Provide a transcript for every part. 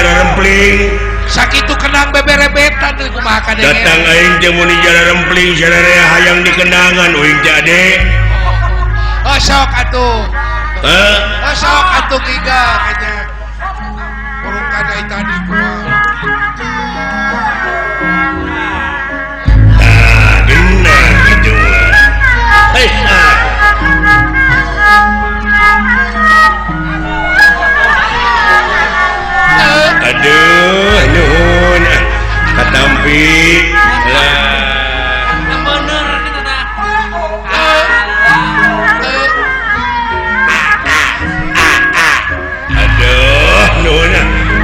jararempling. Sakitu kenang beberebetan teh kumaha kadenge. Datang aing teh muni jararempling sararea hayang dikenangan uing teh ade. Oh sok atuh. Heh. Oh sok atuh giga kayaknya. Burung kadai tadi kumaha. Tah geunah kitu mah. Hei ah. Aduh nuhun katampi lah. Aduh nuhun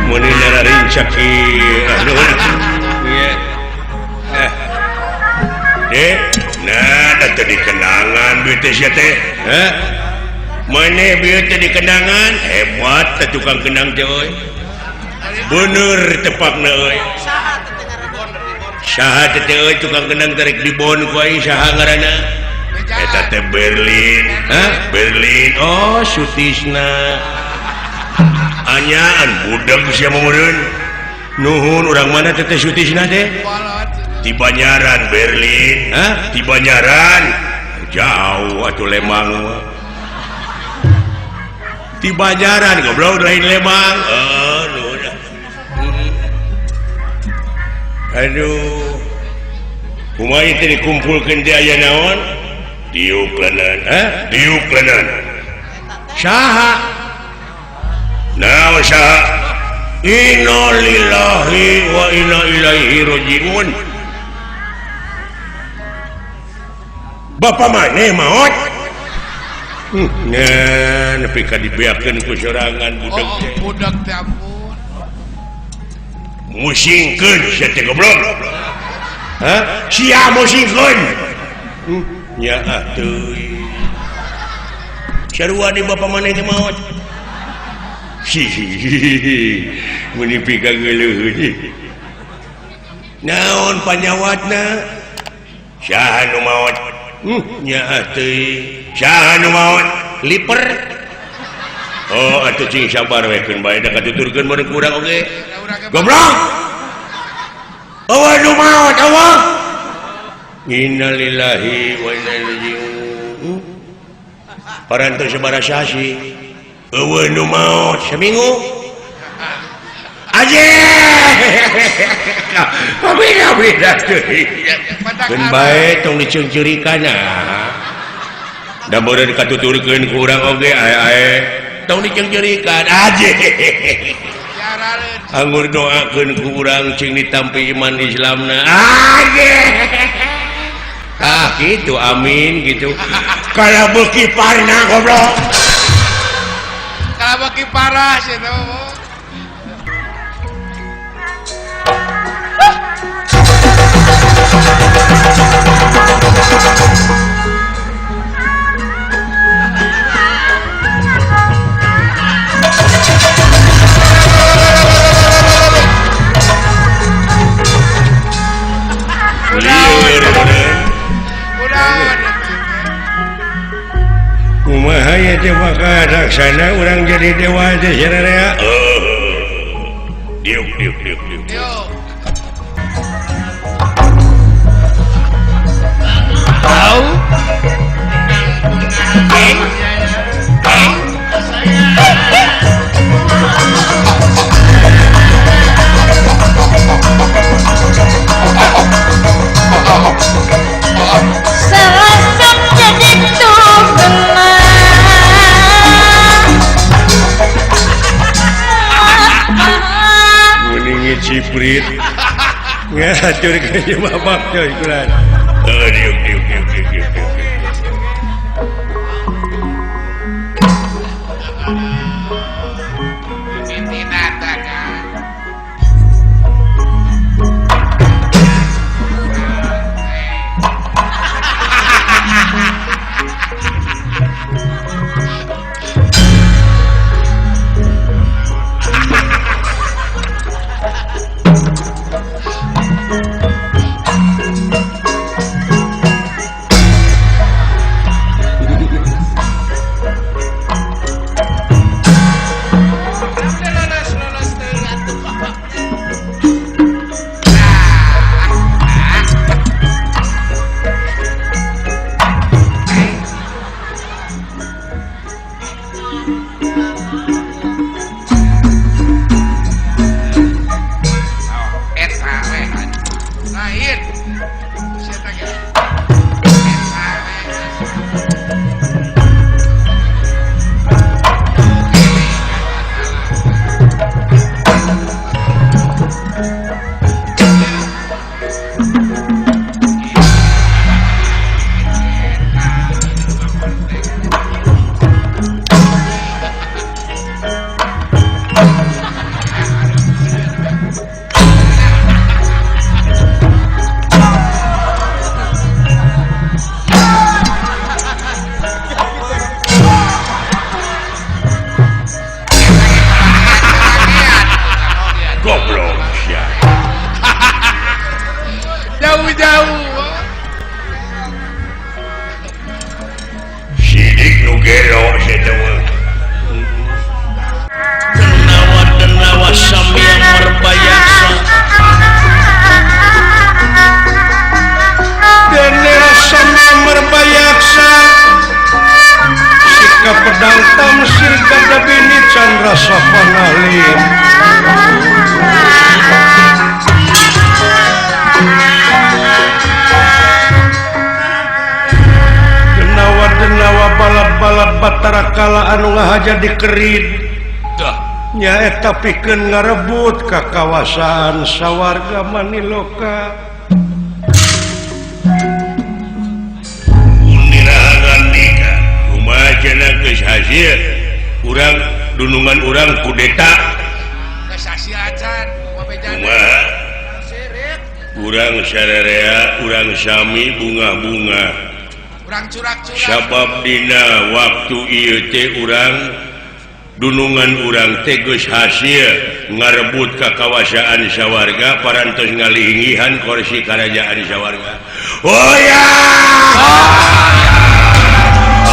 muni nararinca kieu nuhun. Dek, nah da teu dikenangan duit teh sia teh. Hah? Maneh bieu teh dikenangan hebat teh tukang kenang teh euy. Bener tepakna euy. Saha teh euy tukang kenang tarik dibon ku aing saha ngaranna? Eta teh Berlin. Hah? Berlin. Oh, Sutisna. Anyaan budak sia meureun. Nuhun urang mana teh teh Sutisna teh? Di Banyaran Berlin. Hah? Di Banyaran. Jauh atuh Lembang mah. Di Banyaran goblok lain Lembang. Nuhun. Aduh. Kumaha ieu teh dikumpulkeun teh aya naon? Diuk leungeun, hah? Diuk leungeun. Saha? Naon saha? Innalillahi wa inna ilaihi rajiun. Bapak maneh maot? Nah, nepi ka dibeakeun ku sorangan budak teh. Oh, budak teh ampun. Musingkeun sia teh goblok. Hah? Sia musingkeun. Nya atuh. Sarua di bapak maneh teh maot. Meni pika geuleuh. Naon panyawatna? Saha nu maot? Nya atuh. Saha nu maot? Liper. Oh, atuh cing sabar we keun bae da katuturkeun meureun kurang oge. Goblok. Eueuh nu maot eueuh. Innalillahi wa inna ilaihi raji'un. Parantos sabaraha sasi. Eueuh nu maot saminggu. Aje. Beda-beda teuing. Keun bae tong diceungceurikan ah. Da meureun katuturkeun ku urang oge ae-ae tong diceungceurikan aje. Anggur doakeun ku urang cing ditampi iman Islamna. Aje. Ah gitu amin gitu. Kala beuki parna goblok. Kala beuki parah sia teh. Kumaha ya teh maka laksana urang jadi dewa teh sararea. Diuk diuk diuk diuk. Tahu? Selesai jadi tuh Mendingi ciprit ngatur ke bapak coy kulan. Diuk diuk diuk diuk diuk. Goblok sia. Jauh-jauh. Sidik nu gelo sia teh mah. Denawa denawa samyang merbayaksa. Denera samyang merbayaksa. Sikap pedang tamsir kadabini candra sapanalim. Denawa balap-balap Batara Kala anu ngahaja dikerid nyaeta pikeun ngarebut ka kawasan sawarga Maniloka. Unirahan kumaha cenah geus hasil urang dunungan urang kudeta geus hasil acan kumaha urang sararea urang sami bunga-bunga sabab dina waktu ieu teh urang dunungan urang teh geus hasil ngarebut ka kawasaan sawarga parantos ngalinggihan kursi karajaan sawarga. Oh ya,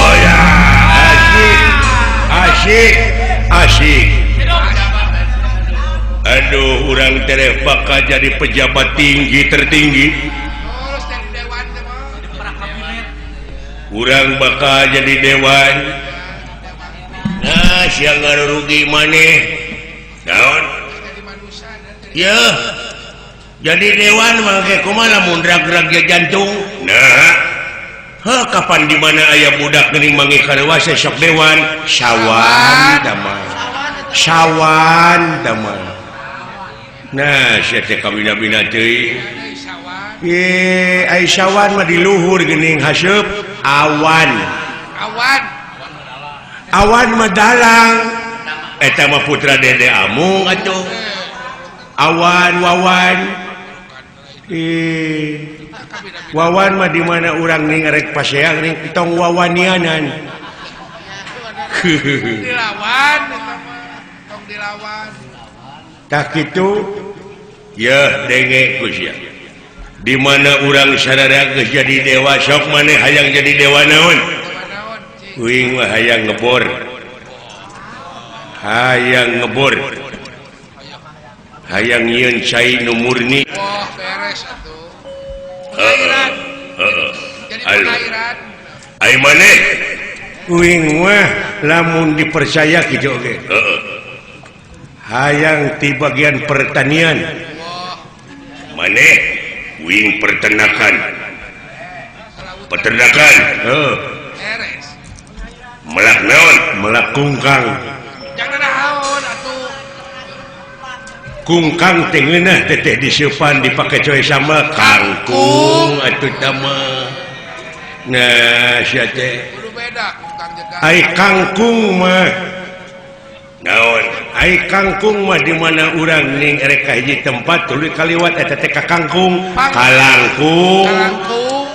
oh ya, asyik asyik asyik. Aduh, urang tereh bakal jadi pejabat tinggi tertinggi. Urang bakal jadi dewan. Nah, siang ngarugi maneh. Naon? Ya. Jadi dewan mah ke kumaha lamun drag-drag jantung. Nah. Heh, kapan di mana aya budak geuning manggih karewasa sok dewan? Sawan tah. Sawan tah. Nah, sia teh kabina-bina teuing. Ye, ai sawan mah di luhur geuning haseup awan. Awan. Awan mah dalang. Eta mah putra Dede Amung atuh. Awan wawan. Wawan mah di mana urang ning rek paseang ning tong wawanianan. Dilawan eta mah, tong dilawan. Tah kitu yeuh denge ku sia. Di mana urang sararea geus jadi dewa sok maneh hayang jadi dewa naon? Uing mah hayang ngebor. Hayang ngebor. Hayang nyieun cai nu murni. Wah, beres atuh. Pengairan. Heeh. Jadi pengairan. Ai maneh? Uing mah lamun dipercaya kitu oge. Heeh. Hayang ti bagian pertanian. Maneh? Wing peternakan. Peternakan. Heeh. Melak naon? Melak kungkang. Jangan naon atuh. Kungkang teh ngeunah teteh diseupan dipake coy sambal kangkung atuh tah mah. Nah, sia teh. Kudu beda kungkang jeung kangkung. Ai kangkung mah naon? Ai kangkung mah di mana urang ning erek ka hiji tempat tuluy kaliwat eta teh ka kangkung, kalangkung. Kalangkung.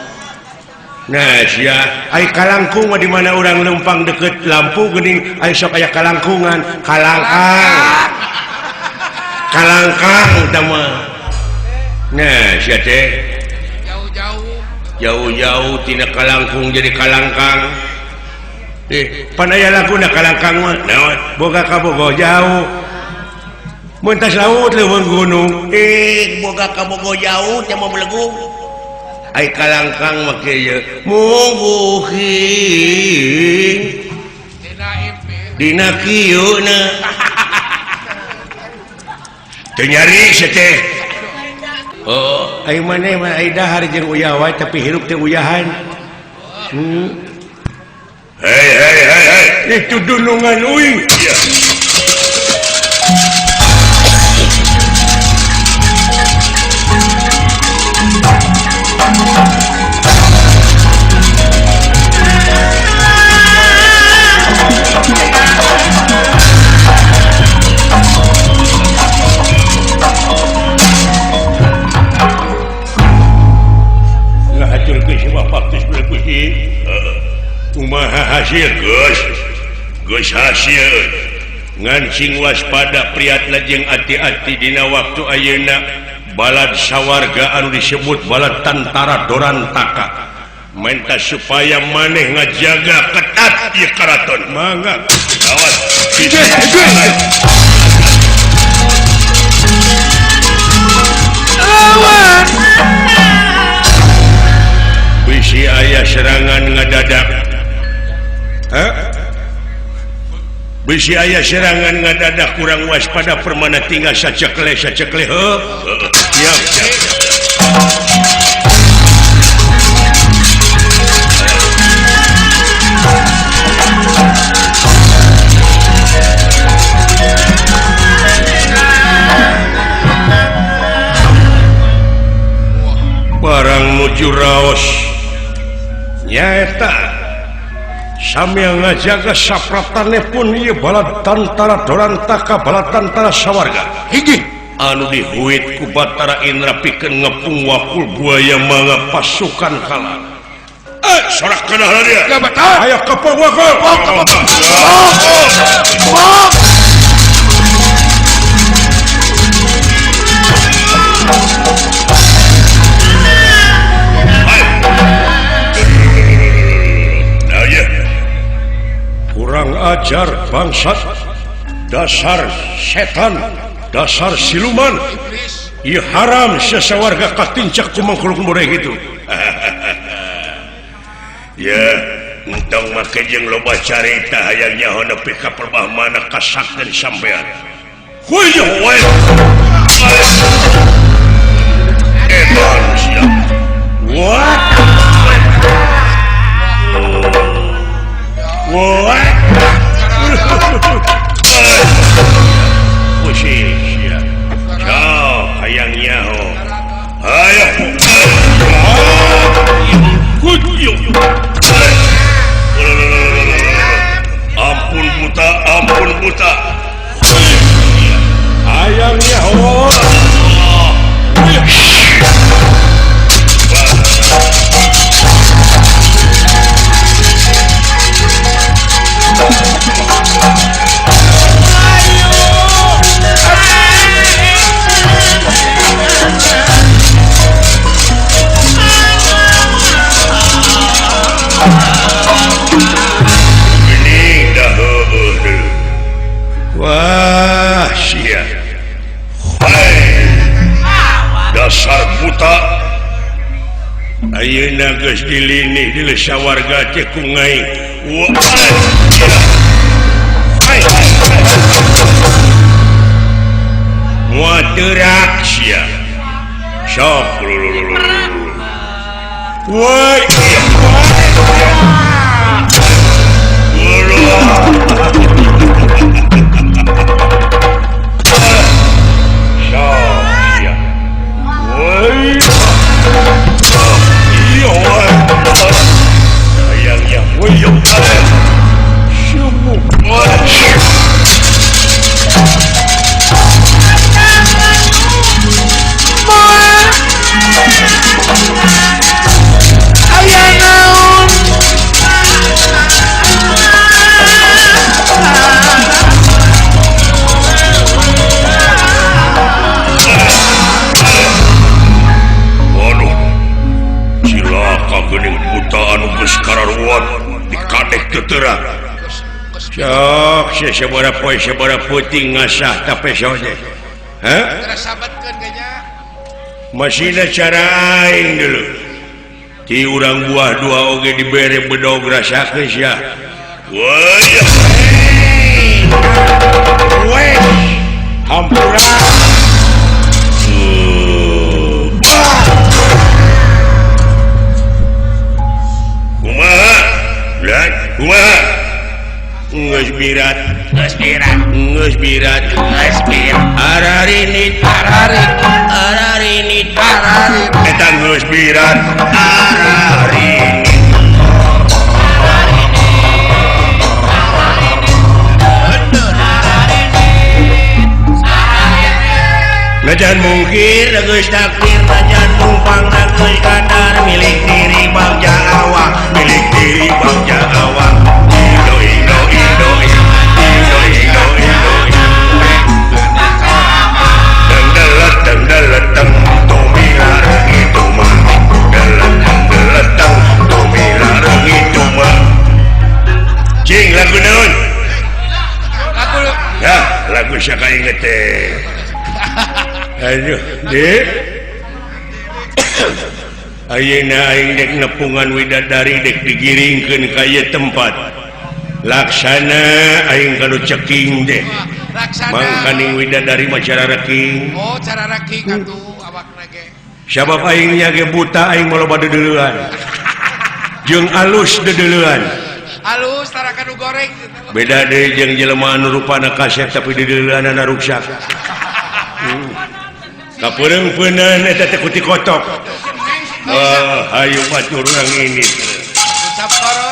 Nah, sia, ai kalangkung mah di mana urang lempang deket lampu geuning ai sok aya kalangkungan, kalangkang. Kalangkang tah mah. Nah, sia teh jauh-jauh. Jauh-jauh tina kalangkung jadi kalangkang. Pan aya laguna kalangkang mah. Naon? Boga kabogo jauh. Mentas laut leuweung gunung. Boga kabogo jauh teh mah belegung. Ai kalangkang mah kieu mungguhing. Dina impi. Dina kieu na. Teu nyari sia teh. Oh, ai maneh mah ai dahar jeung uyah wae tapi hirup teh uyahan. Hei hei hei hei itu dunungan uing. Iya. Kumaha hasil geus geus hasil ngan sing waspada priatna jeung ati-ati dina waktu ayeuna balad sawarga anu disebut balad tantara Dorantaka menta supaya maneh ngajaga ketat ieu karaton mangga awas lawan bisi aya serangan ngadadak. Bisi aya serangan ngadadak kurang waspada permana tinggal sacekle sacekle heuh. Siap siap. Barang nuju raos nyaeta sambil ngajaga sapratane pun ieu balad tantara Dorantaka balad tantara sawarga hiji anu dihuit ku Batara Indra pikeun ngepung wakul buaya mangga pasukan kalah. Sorak kana dia ayo kepung wakul. Kurang ajar bangsat, dasar setan, dasar siluman, ieu haram sesawarga katincak ku mangkuluk mureh gitu. Ya, entong make jeung loba carita hayang nyaho nepi ka perbah mana kasakteun sampean. Huyuh we. Edan sia. What? Wah. Pusing sia. Sok hayang nyaho. Ayo. Ampun buta, ampun buta. Hayang nyaho. Wah, sia. Dasar buta. Ayeuna geus dilinih di sawarga teh ku ngai. Wah. Moal teurak sia. Sok. Woi. Sok sabaraha poe sabaraha peuting ngasah tape soje. Hah? Masina cara aing dulu. Ti urang buah dua oge dibere bedog rasakeun sia. Woi. Woi. Hampura. Kumaha? Lah. Kumaha geus birat geus birat geus birat geus birat ararinit ararinit ararinit ararinit eta geus birat ararinit Najan mungkir geus takdir najan numpang geus kadar milik diri bagja awak milik diri bagja awak Indo Indo Indo Indo Indo Indo Deng deleteng tumila reungi mah deleteng deleteng tumila reungi mah cing lagu naon lagu ya lagu saka inget teh. Aduh, Dek. Ayeuna aing dek nepungan widadari dek digiringkeun ka ieu tempat. Laksana aing kanu ceking deh. Laksana. Mangkaning widadari mah cara reking. Oh, cara reking atuh awakna ge. Sabab aing nya ge buta aing mah loba deudeuleun. Jeung alus deudeuleun. Alus tara kanu goreng. Beda deui jeung jelema anu rupana kasep tapi deudeuleunana ruksak. Kapereung-peunan eta teh kuti kotok. Oh, hayu batur urang ini. Ucap koron.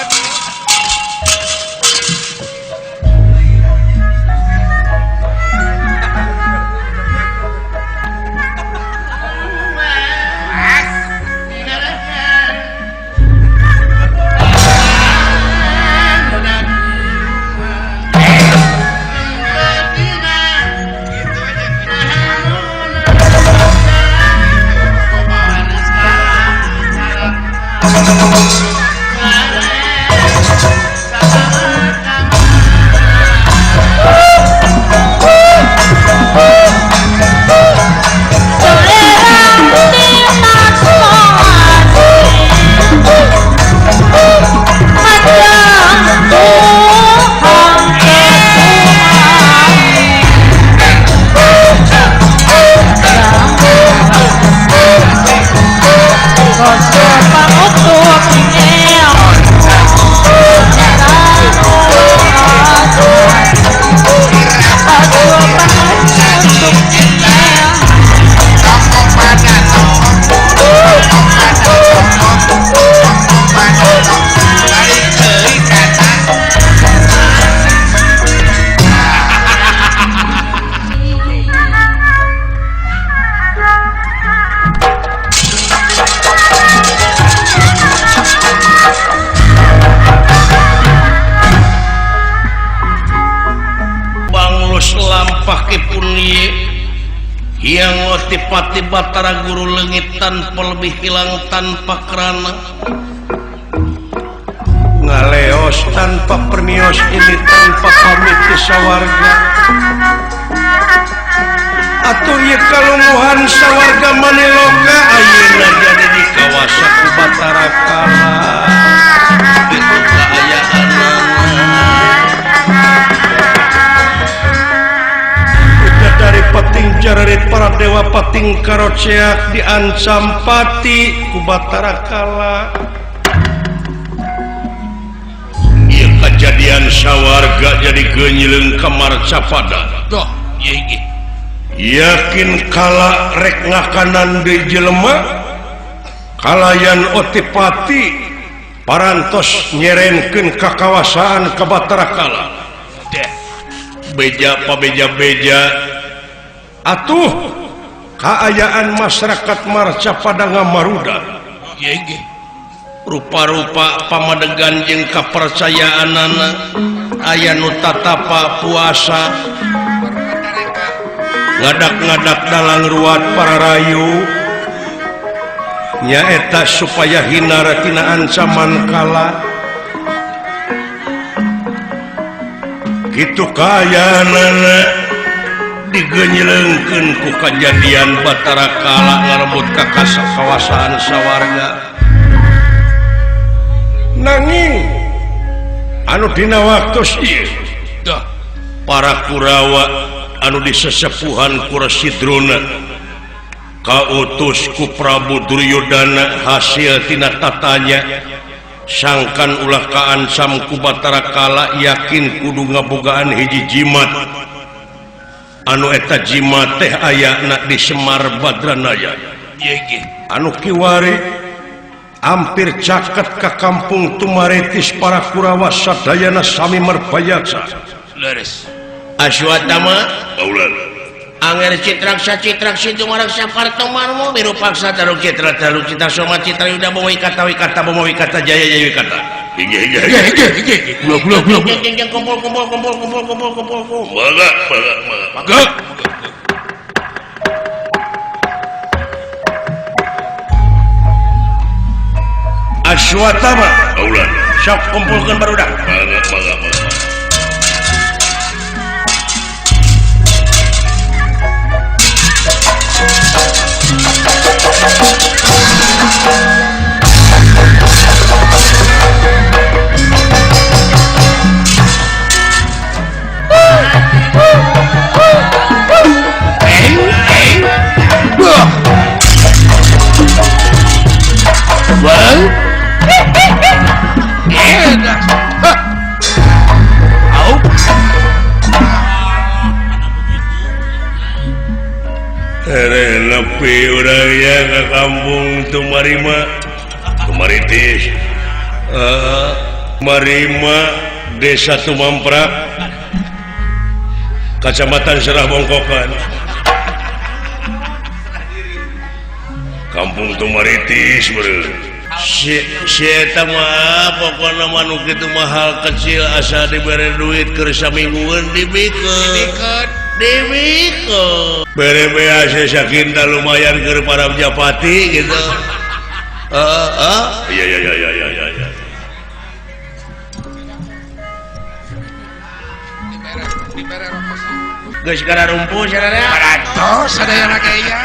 Hyang Otipati Batara Guru leungit tanpa lebih hilang tanpa kerana ngaleos tanpa permios ini tanpa pamit ke sawarga atuh ieu kalungguhan sawarga Maniloka ayeuna jadi di kawasa ku Batara Kala itu kaayaanana dari pating jararit para dewa pating karoceak diancam pati ku Batara Kala. Ieu kajadian sawarga jadi geunyeung ka Marcapada. Doh, ieu ge. Yakin kala rek ngakanan deui jelema kalayan Otipati parantos nyerenkeun kakawasaan ka Batara Kala. Deh. Beja pabeja-beja atuh kaayaan masyarakat Marcapada ngamaruda. Rupa-rupa pamadegan jeung kapercayaanana aya nu tatapa puasa ngadak-ngadak dalang ruat para rayu nyaeta supaya hinara tina ancaman kala kitu kaayaanana digenyelengkeun ku kajadian Batara Kala ngarebut ka kawasaan sawarga. Nanging anu dina waktu ieu para Kurawa anu disesepuhan ku Resi Drona kautus ku Prabu Duryodana hasil tina tatanya Sangkan ulah kaancam ku Batara Kala yakin kudu ngabogaan hiji jimat anu eta jimat teh ayana di Semar Badranaya anu kiwari hampir caket ka kampung Tumaritis para Kurawa sadayana sami merbayaksa. Leres. Aswatama Anger Citraksa Citraksi Tumaraksa Partomarmo Biru Paksa Taru Citra Taru Citra Soma Citra Yuda Bomo Wikata Wikata Bomo Wikata Jaya Jaya Wikata. Hige hige hige hige gula gula gula Jeng jeng kumpul kumpul kumpul kumpul kumpul kumpul kumpul. Mangga mangga mangga mangga. Aswatama Aulan sok kumpulkeun barudak. Mangga mangga mangga. Nepi urangnya ke kampung Tumarima Tumaritis Marima Desa Tumamprak Kecamatan Serah Bongkokan Kampung Tumaritis beureum si eta mah pokona mah nu kitu mah hal kecil asa dibere duit keur saminggueun dibikeun dibikeun bere bea sakinta lumayan keur para japati gitu. Iya iya iya iya iya iya. Geus kana rumpu sararea. Parantos sadayana ge aya.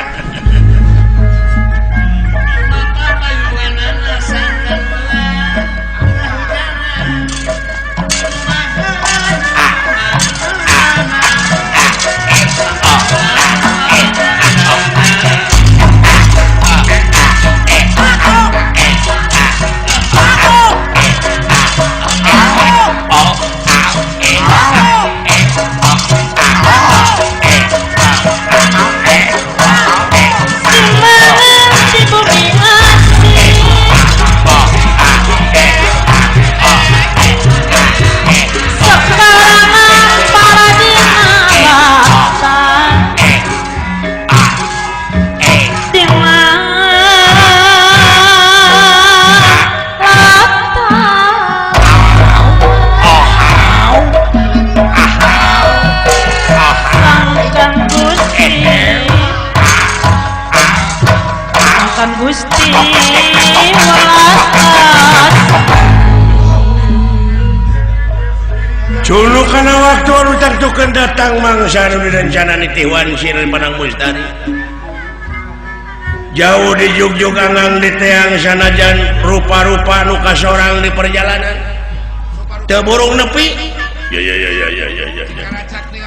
Culu kana waktu anu tangtukeun datang mangsa nu direncana nitiwan sir Padang Mustari. Jauh di jugjug angang di teang sanajan rupa-rupa nu kasorang di perjalanan. Teu burung nepi. Ya ya ya ya ya ya ya.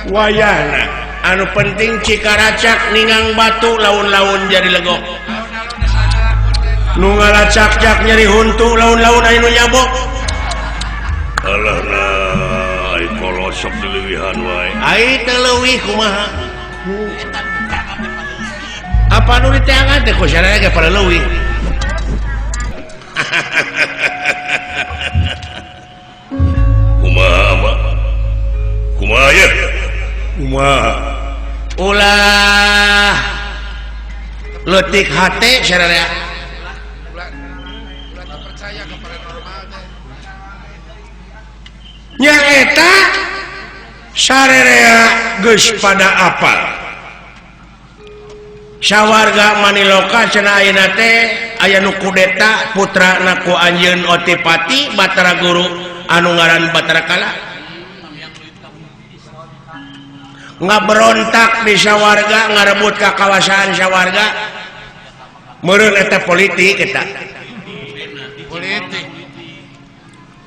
Wayahna anu penting cikaracak ningang batu laun-laun jadi legok. Nu ngalacak-cak nyeri huntu laun-laun aya nu nyabok. Alah na ai kolosok dileuwihan wae. Ai teu leuwih kumaha? Apa nu diteangan teh ku sararea ge pada leuwih. Kumaha mah? Kumaha ye? Kumaha? Ulah leutik hate sararea. Ulah percaya kepada normal teh. Nyaeta sarerea geus pada apal. Sawarga Maniloka cenah ayeuna teh aya nu kudeta putrana ku anjeun Otipati Batara Guru anu ngaran Batara Kala. Ngaberontak di sawarga ngarebut ka kawasan sawarga. Meureun eta politik eta. Politik.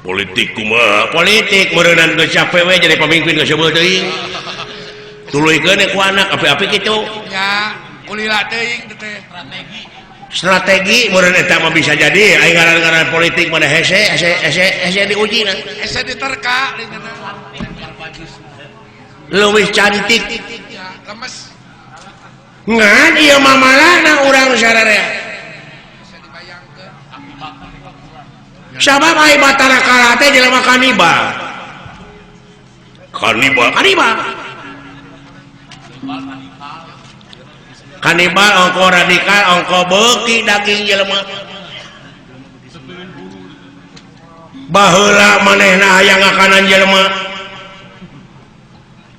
Politik kumaha? Politik meureunan geus capek we jadi pamimpin geus seubeuh teuing. Tuluykeun ku anak api-api kitu. Nya, kulila teuing teh strategi. Strategi meureun eta mah bisa jadi aing ngaran-ngaran politik mana hese hese hese hese diuji na. Hese diterka leuwih cantik lemes. Ngan ieu mah malana urang sararea. Sabab ai Batara Kala teh jelema kanibal. Kanibal. Kanibal. Kanibal ongko radikal ongko beuki daging jelema. Baheula manehna hayang ngakanan jelema.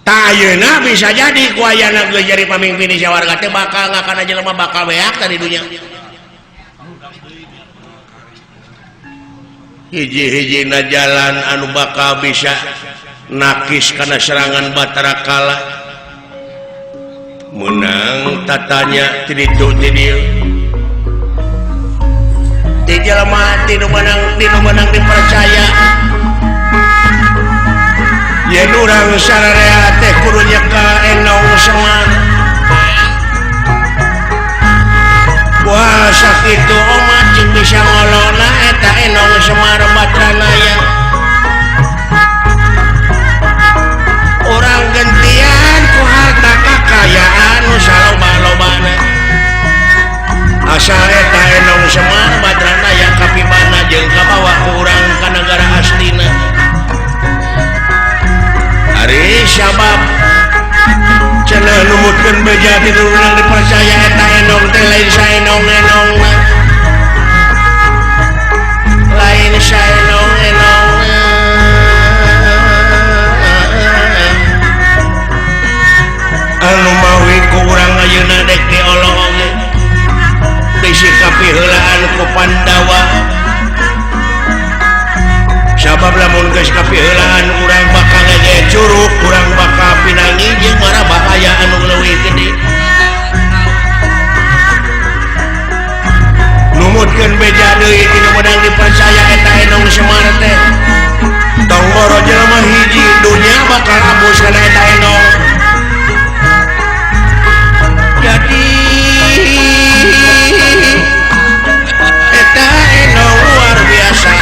Tah ayeuna bisa jadi ku ayana geus jadi pamimpin di sawarga teh bakal ngakanan jelema bakal beak tadi dunya. Hiji-hijina jalan anu bakal bisa nakis kana serangan Batara Kala. Menang tatanya ti ditu ti dieu. Ti jelema ti nu meunang dipercaya. Yen urang sararea teh kudu nyeka Enong Semar. Wah sakitu omat cing bisa ngolona eta Enong Semar Badranaya. Urang gentian ku harta kakayaan nu saloba-lobana. Asal eta Enong Semar Badranaya kapibana jeung kabawa ku urang ka nagara aslina. Ari sabab cenah numutkeun beja ti urang dipercaya eta Enong teh lain saenong-enongna. Lain saenong-enongna. Anu mawi ku urang ayeuna dek diolong oge. Disikapi heulaan ku Pandawa. Sabab lamun geus kapiheulaan urang bakal ngege curug, urang bakal pinangi jeung mara bahaya anu leuwih gede. Numutkeun beja deui ti nu meunang dipercaya eta Enong Semar teh. Tong boro jelema hiji dunya bakal abus kana eta Enong. Jadi eta Enong luar biasa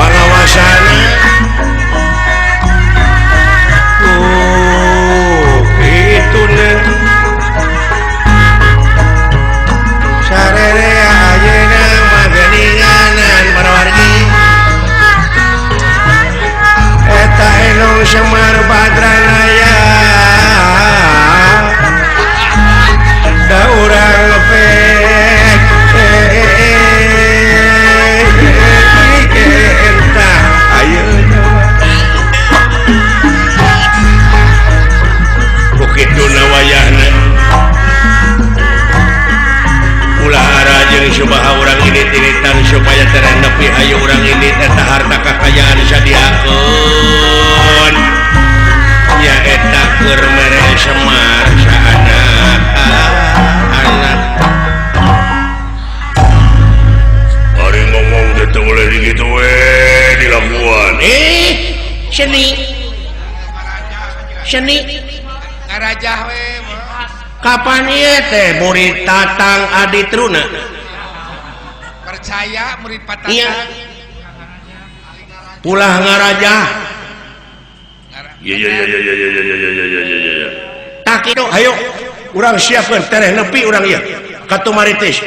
pengawasanna. Oh, itu nih sararea ayeuna mah geuninganan para wargi. Eta Enong Semar Badranaya da urang pek entah ayeuna ku kituna wayahna ulah ara jeung subaha urang init-initan supaya tereh nepi hayu urang ini eta harta kakayaan sadiakeun nya eta keur mere Semar saanak anak. Ari ngomong teh teu boleh dikitu we dilakuan. Seni seni ngarajah we. Kapan ieu teh murid Tatang Aditruna? Percaya murid Patatan. Iya. Ulah ngarajah. Iya iya iya iya iya iya iya iya iya. Tak kitu hayu urang siapkeun tereh nepi urang ieu. Katumaritis.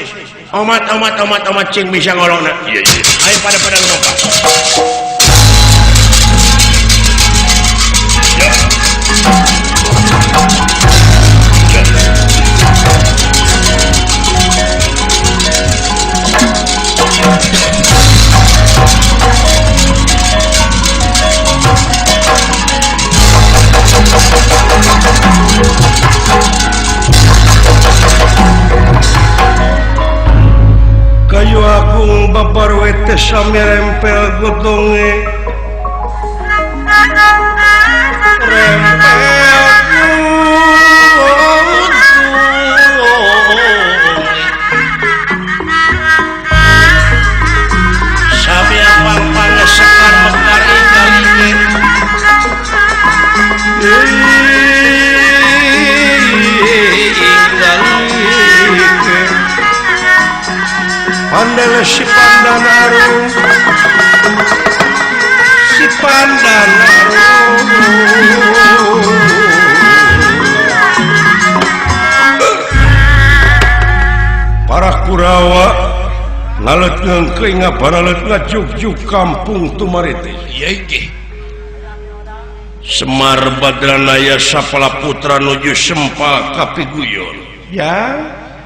Omat omat omat omat cing bisa ngolongna. Iya iya. Ayo pada lompat. Kayu agung babar wete sami rempel godonge rempel godonge sami apang sekar mekar inggal Si Pandan Arum, Si Pandan Arum. Para Kurawa ngalet ngengkeuy ngabaralet ngajuk-juk kampung Tumaritis. Iya inggih. Semar Badranaya sapala putra nuju Sempal kapiguyon. Ya,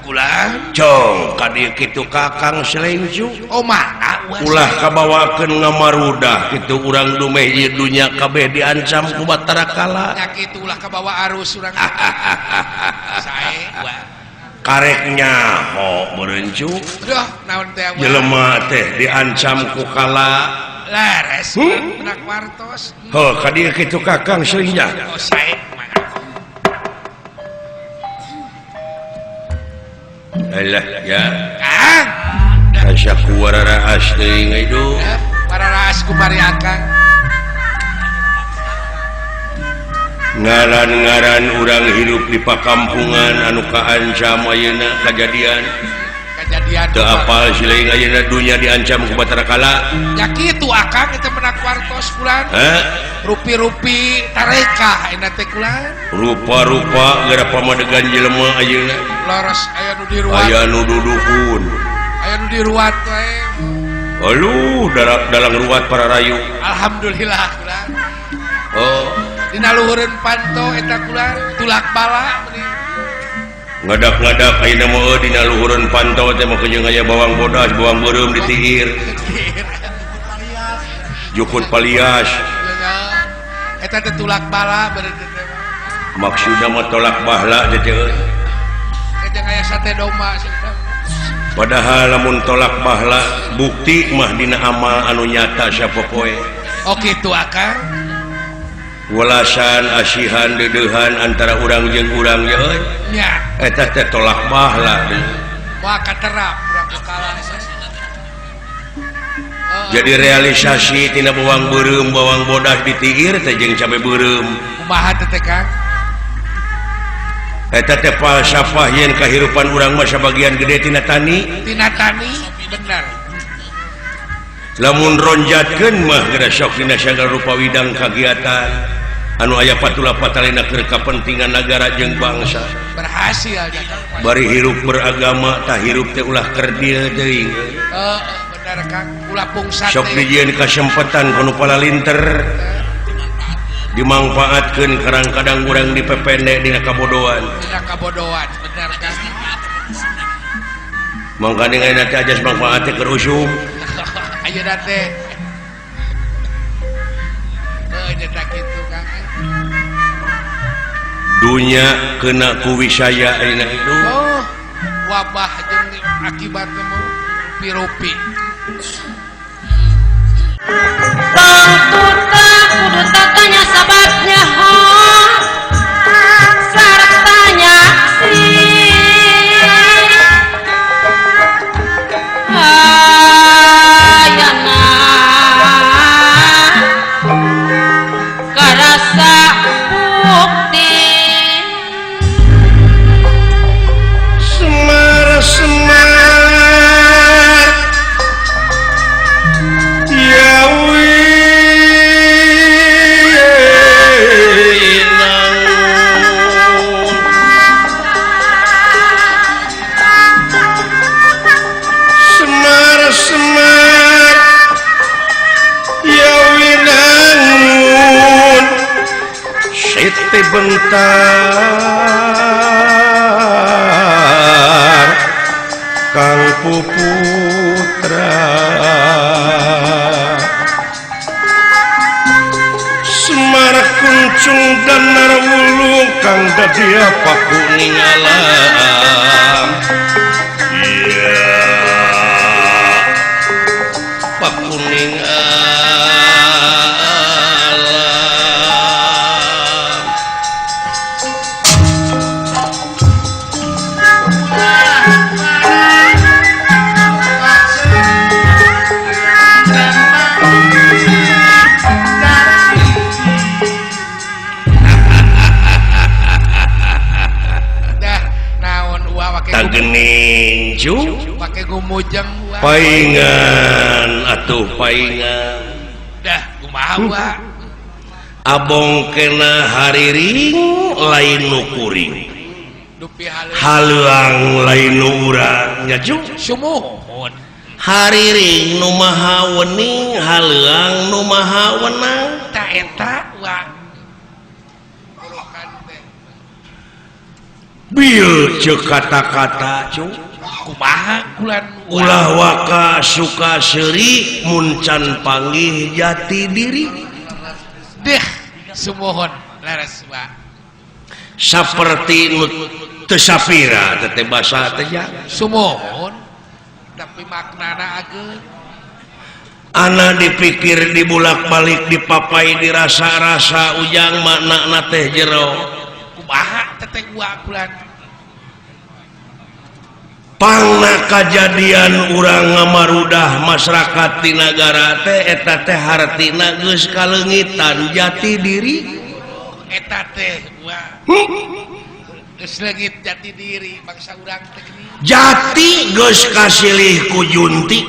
kula cong ka dieu kitu Kakang Selengju. Oh mangga ulah kabawakeun ngamarudah kitu urang dumeh ieu dunya kabeh diancam ku Batara Kala. Nya kitu ulah kabawa arus urang. Sae wa. Karek nyaho meureun cu. Duh, naon teh jelema teh diancam ku Kala. Leres menak wartos. Heuh ka dieu kitu Kakang Selengja. Oh sae mangga. Alah ya. Kang. Asa ku wararaas teuing hidup. Wararaas ku bari akang. Ngaran-ngaran urang hirup di pakampungan anu kaancam ayeuna kajadian. Kajadian. Teu apal sileung ayeuna dunya diancam ku Batara Kala. Ya kitu akang eta menak wartos kulan. Heh. Rupi-rupi tarekah ayeuna teh kulan. Rupa-rupa gara pamadegan jelema ayeuna. Leres aya nu diruat. Aya nu dudukun. Aya nu diruat wae. Aduh, dalang ruat para rayu. Alhamdulillah kulan. Oh, dina luhureun panto eta kulan tulak bala meuni. Ngadak-ngadak ayeuna mah dina luhureun panto teh mah jeung aya bawang bodas, bawang beureum ditiir. Jukut palias. Eta teh tulak bala beureum teh. Maksudna mah tolak bahala teh euy. Jeung aya sate domba. Padahal lamun tolak bahala bukti mah dina amal anu nyata sapopoe. Oh kitu akang. Walasan asihan deudeuhan antara urang jeung urang ye euy. Nya. Eta teh tolak bahala deui. Moal katerap urang kalah. Jadi realisasi tina bawang beureum bawang bodas ditiir teh jeung cabe beureum. Kumaha teh teh Kang? Eta teh falsafah yen kahirupan urang mah sabagian gede tina tani. Tina tani bener. Lamun ronjatkeun mah geura sok dina sagala rupa widang kagiatan anu aya patula patalina keur kapentingan nagara jeung bangsa. Berhasil bari hirup beragama tah hirup teh ulah kerdil teuing. Heeh, bener Kang, ulah pungsat. Sok dijieun kasempatan ku nu palalinter. Dimangfaatkeun kadang-kadang urang dipepende dina kabodohan. Dina kabodohan, bener Kang. Mangkane ayeuna teh ajas mangfaat teh keur usum. Ayeuna teh. Heuh nya kitu Kang. Dunya kena ku wisaya ayeuna hidup. Oh, wabah jeung akibatna mah rupi-rupi. Pangtuta kudu tatanya sabatnya ho sarta nyaksi ayana karasa bukti Semar semar ya winangun Semar semar ya winangun Siti bentar Kang Puputra Semar kuncung dan narwulu kang dadi paku ningalam. Iya paku ningalam. Dah naon uwa make Tagening cu make gumujeng uwa. Paingan atuh paingan. Dah kumaha wa? Abong kena hariring lain nu kuring. Dupi haleuang Haleuang lain nu urang nya cu. Sumuhun. Hariring nu maha wening, haleuang nu maha wenang. Ta eta wa. Urukan teh. Bil ceuk kata-kata cu. Kumaha kulan wa? Ulah waka suka seuri mun can panggih jati diri. Deh sumuhun leres wa. Saperti nu teu sapira teh basa teh ja. Sumuhun. Tapi maknana ageung. Ana dipikir dibulak-balik dipapai dirasa-rasa ujang maknana teh jero. Kumaha teteh wa kulan? Pangna kajadian urang ngamarudah masyarakat di nagara teh eta teh hartina geus kaleungitan jati diri. Eta teh wa. Geus leungit jati diri bangsa urang teh geuning. Jati geus kasilih ku junti.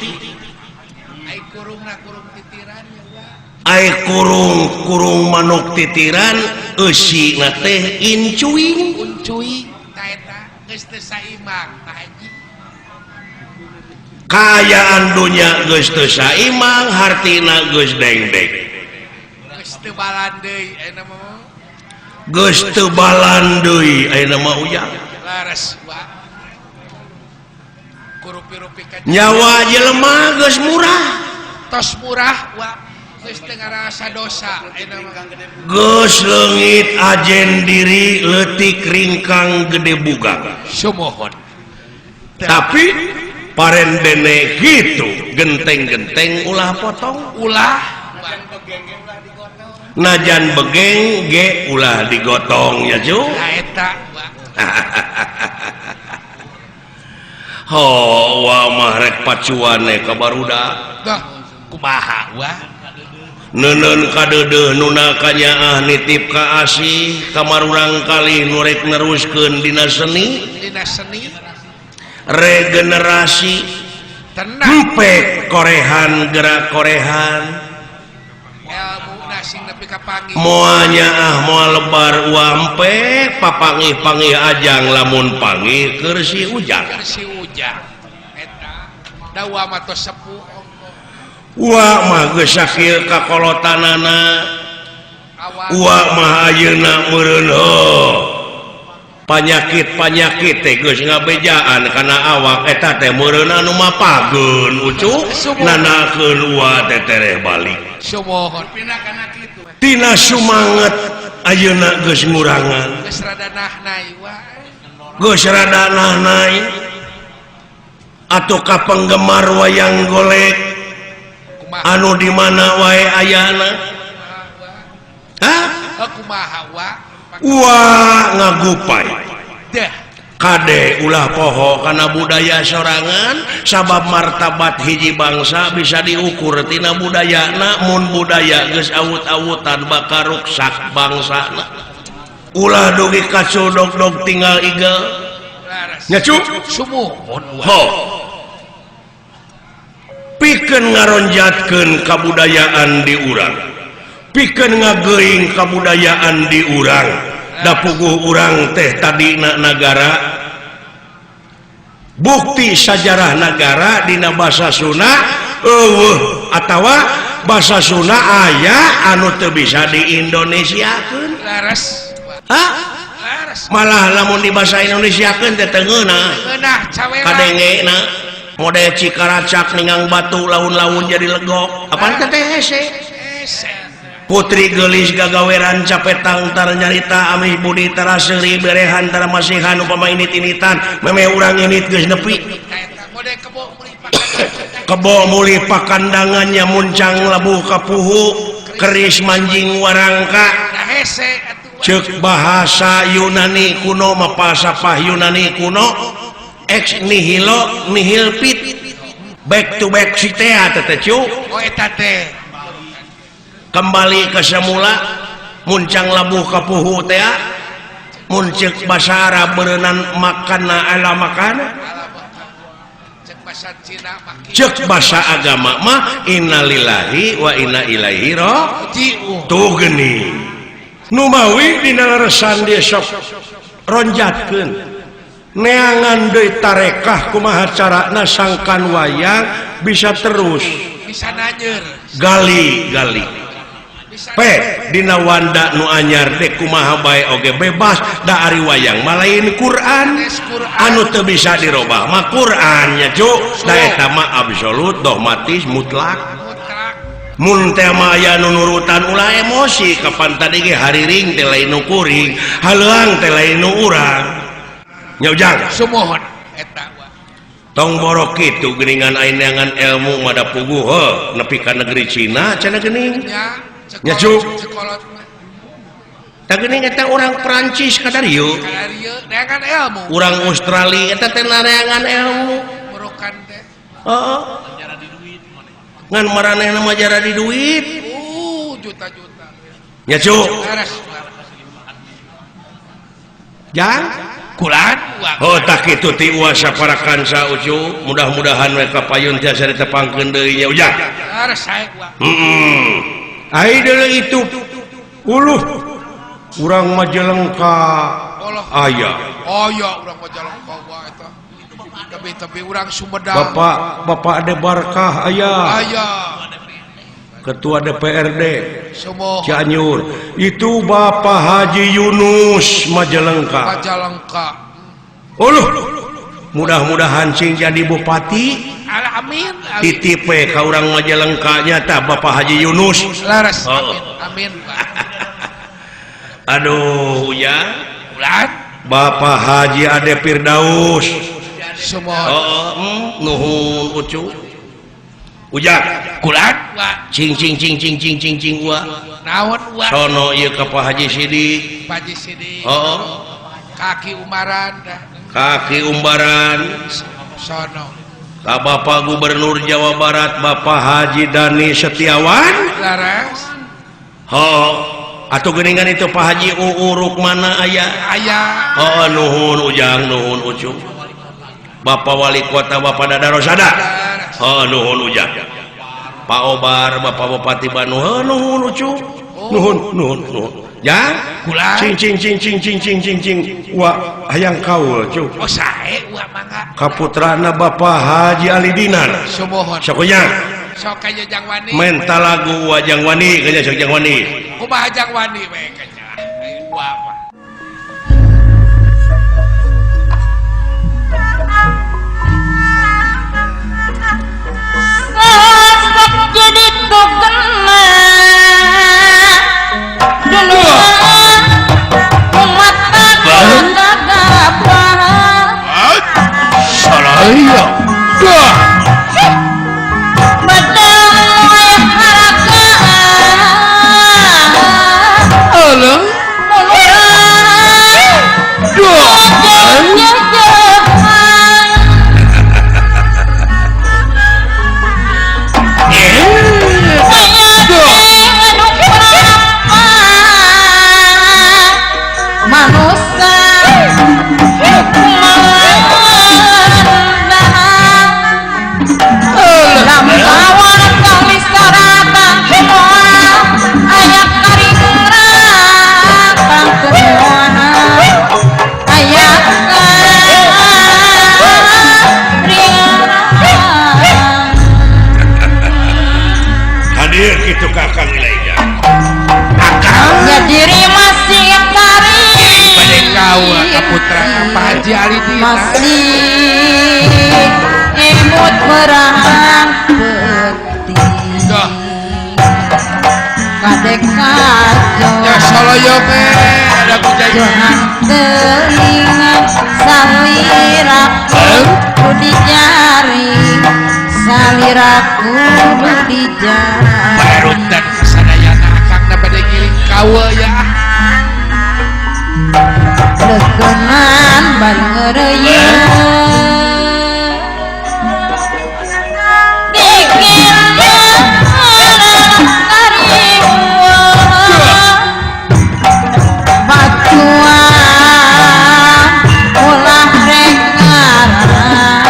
Ai kurungna kurung titiran ya wa. Ai kurung kurung manuk titiran eusina teh incuing. Uncuing ta eta geus teu saimang Pak Haji. Kaayaan dunya geus teu saimang hartina geus dengdek. Geus teu balan deui ayeuna mah. Geus teu balan deui ayeuna mah ujang. Laras wa. Kurupi-rupi ka Nyawa jelema geus murah. Tos murah wa. Geus teu ngarasa dosa ayeuna mah. Geus leungit ajen diri leutik ringkang gede bugang. Sumuhun. Tapi parendene gitu genteng-genteng ulah potong ulah najan begeng ge ulah digotong ya cu. Nah eta wa. Ho wa mah rek pacuane ka barudak. Dah kumaha wa? Neuneun kadeudeuh nu kanyaah nitip ka asih kamarurang kalih nu rek neruskeun dina seni. Dina seni regenerasi tenang empek korehan gerak korehan ilmu nasing nepi ka panggih moalnya ah moal lebar wampek papangih-pangih ajang lamun panggih keur si ujang keur si ujang eta da wa mah tos sepuh wa mah geus sakieu kakolotanana wa mah ayeuna meureun heuh panyakit-panyakit teh geus ngabejaan kana awak eta teh meureun anu mapageun ucu nanakeun wa teh tereh balik. Sumuhun. Tina sumanget ayeuna geus ngurangan. Geus rada nahnai wa. Geus rada nahnai. Atuh ka penggemar wayang golek anu di mana wae ayana? Hah? Kumaha wa? Wah ngagupai deh kade ulah poho kana budaya sorangan sabab martabat hiji bangsa bisa diukur tina budayana mun budaya geus awut-awutan bakal ruksak bangsana ulah dugi kacu dog-dog tinggal igel nya cu sumuhun ho pikeun ngaronjatkeun kabudayaan di urang pikeun ngageuing kabudayaan di urang da puguh urang teh tadina nagara bukti sajarah nagara dina basa Sunda eueuh atawa basa Sunda aya anu teu bisa di Indonesiakeun laras hah laras malah lamun di basa Indonesiakeun teh teu ngeunah ngeunah cawera kadengena model Cikaracak ningang batu laun-laun jadi legok apaan teh hese Putri gelis gagaweran capetang tar nyarita amih budi tara seuri berehan tara masihan upama init-initan memeh urang init geus nepi kebo mulih pakandangannya muncang labuh kapuhu keris manjing warangka ceuk bahasa Yunani kuno mah falsafah Yunani kuno ex nihilo nihil fit back to back sitea teh cu oh eta teh kembali ke semula muncang labuh kapuhu teh mun ceuk basa Arab beureunan makana ala makana cek Basa Cina mah Cek bahasa agama mah innalillahi wa inna ilaihi raji'un. Tuh geuning. Numawi dina leresan dia sok ronjatkeun. Neangan deui tarekah kumaha carana sangkan wayang bisa terus. Bisa nanyer. Gali gali. Bisa P dina wanda nu anyar dek kumaha bae oge bebas da ari wayang mah lain Quran. Anu teu bisa dirobah mah Quran nya cu. Da eta mah absolut dogmatis mutlak. Mutlak. Mun teh mah aya nu nurutan ulah emosi kapan tadi ge hariring teh lain nu kuring, haleuang teh lain nu urang. Nya Ujang. Sumuhun eta wa. Tong borok kitu geuningan ayeuna ilmu mah da puguh heuh nepi ka negeri Cina cenah geuning. Nya Nya, Cu. Cekolot mah. Tah geuning eta urang Perancis kadarieu. Kadarieu neangan ilmu. Urang Australia eta teh neangan ilmu. Burukan teh. Heeh. Ngan maranehna mah jara di duit. Juta-juta. Nya Cu. Laras. Jang Kulan wa. Oh tak kitu ti uasa para kansa ucu mudah-mudahan we kapayun tiasa ditepangkeun deui nya Ujang. Laras sae wa. Heeh. Ai deuleu itu uluh urang Majalengka aya. Oh ya urang Majalengka wa eta. Tapi-tapi urang Sumedang. Bapak Bapak Ade Barkah aya. Aya. Ketua DPRD Sumuhun. Cianjur. Itu Bapak Haji Yunus Majalengka. Majalengka. Uluh mudah-mudahan sing jadi bupati. Amin. Titip we ka urang Majalengka nya tah Bapak Haji Yunus. Laras. Oh. Amin. Amin. Aduh ya. Ulan. Bapak Haji Ade Firdaus. Sumuhun. Oh, nuhun ucu. Ujang. Kulan wa. Cing cing cing cing cing cing cing wa. Naon wa? Sono ieu ka Pak Haji Sidik. Pak Haji Sidik. Heeh. Kaki Umbaran dah. Kaki Umbaran. Sono. Ka Bapak Gubernur Jawa Barat Bapak Haji Dani Setiawan. Laras. Ho, atuh geuningan itu Pak Haji Uu Rukmana aya. Aya. Oh, nuhun Ujang, nuhun Ucu. Bapak Wali Kota Bapak Dada Rosada. Oh, nuhun Ujang. Pak Obar, Bapak Bupati Bandung, oh, nuhun Ucu. Nuhun, nuhun, nuhun. Jang, Kulan. Cing cing cing cing cing cing cing cing wa hayang kaul cu. Oh sae wa mangga. Kaputrana Bapak Haji Ali Dinar. Sumuhun. Sok nya. Sok ka Jang Wani. Menta lagu wa Jang Wani, kanya sok Jang Wani. Kumaha Jang Wani we kanya. Wa mah. Sosok jadi togena dunia umat kagabah. Saraya. Dah. Bedeng wayah harakaan. Alah. Mulurang. Dah. Jauh-jauhan. Manusia lawan kali saratan ayat karing ayat Hadir kitu Kakang Ilaija. Ya diri masih tarik Bade kawa kaputra Pak Haji Ali Dinar. Masih imut merang peti. Dah. Kadek kajo. Ya soloyo we ada bujaya. Jangan teringat saliraku kudu dijari, saliraku kudu dijari. Barutan kasadayana akangna bade ngiring kawa ya. Lekenan bari ngeureuyeuh. Dikir batuan ulah rek ngarang.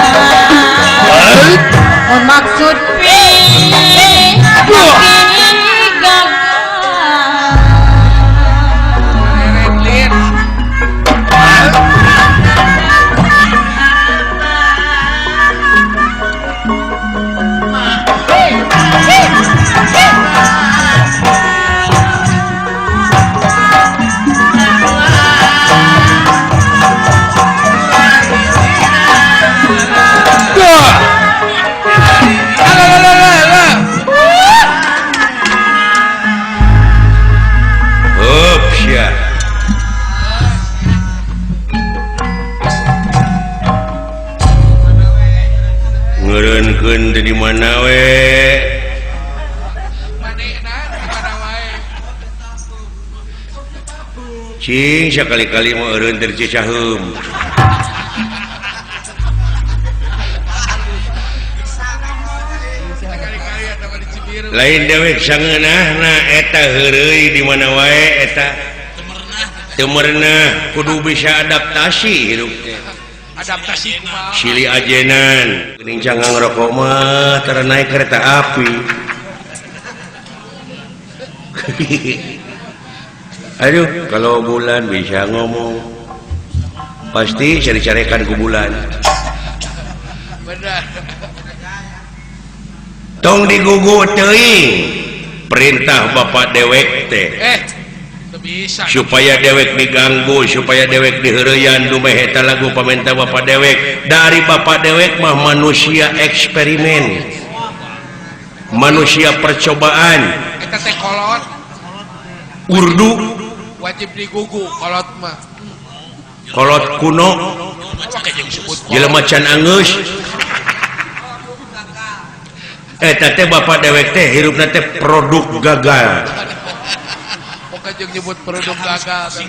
sia. Ngeureunkeun teh di mana we? Cing sakali-kali mah eureun teh Cicaheum. Lain dewek sangeunahna eta heureuy di mana wae eta. Teu merenah kudu bisa adaptasi hirup teh. Adaptasi kumaha? Silih ajenan geuning cangang rokok mah tara naik kereta api. Aduh, kalau bulan bisa ngomong pasti cari-carikan ku bulan. Benar. Tong digugu teuing perintah bapak dewek teh. Bisa. Supaya dewek diganggu, supaya dewek diheureyan dumeh eta lagu pamenta bapak dewek. Dari bapak dewek mah manusia eksperimen, manusia percobaan. Eta teh kolot. Urdu wajib digugu kolot mah. Kolot kuno. Jelema can anggeus. Eta teh bapak dewek teh hirupna teh produk gagal. Nyebut produk gagal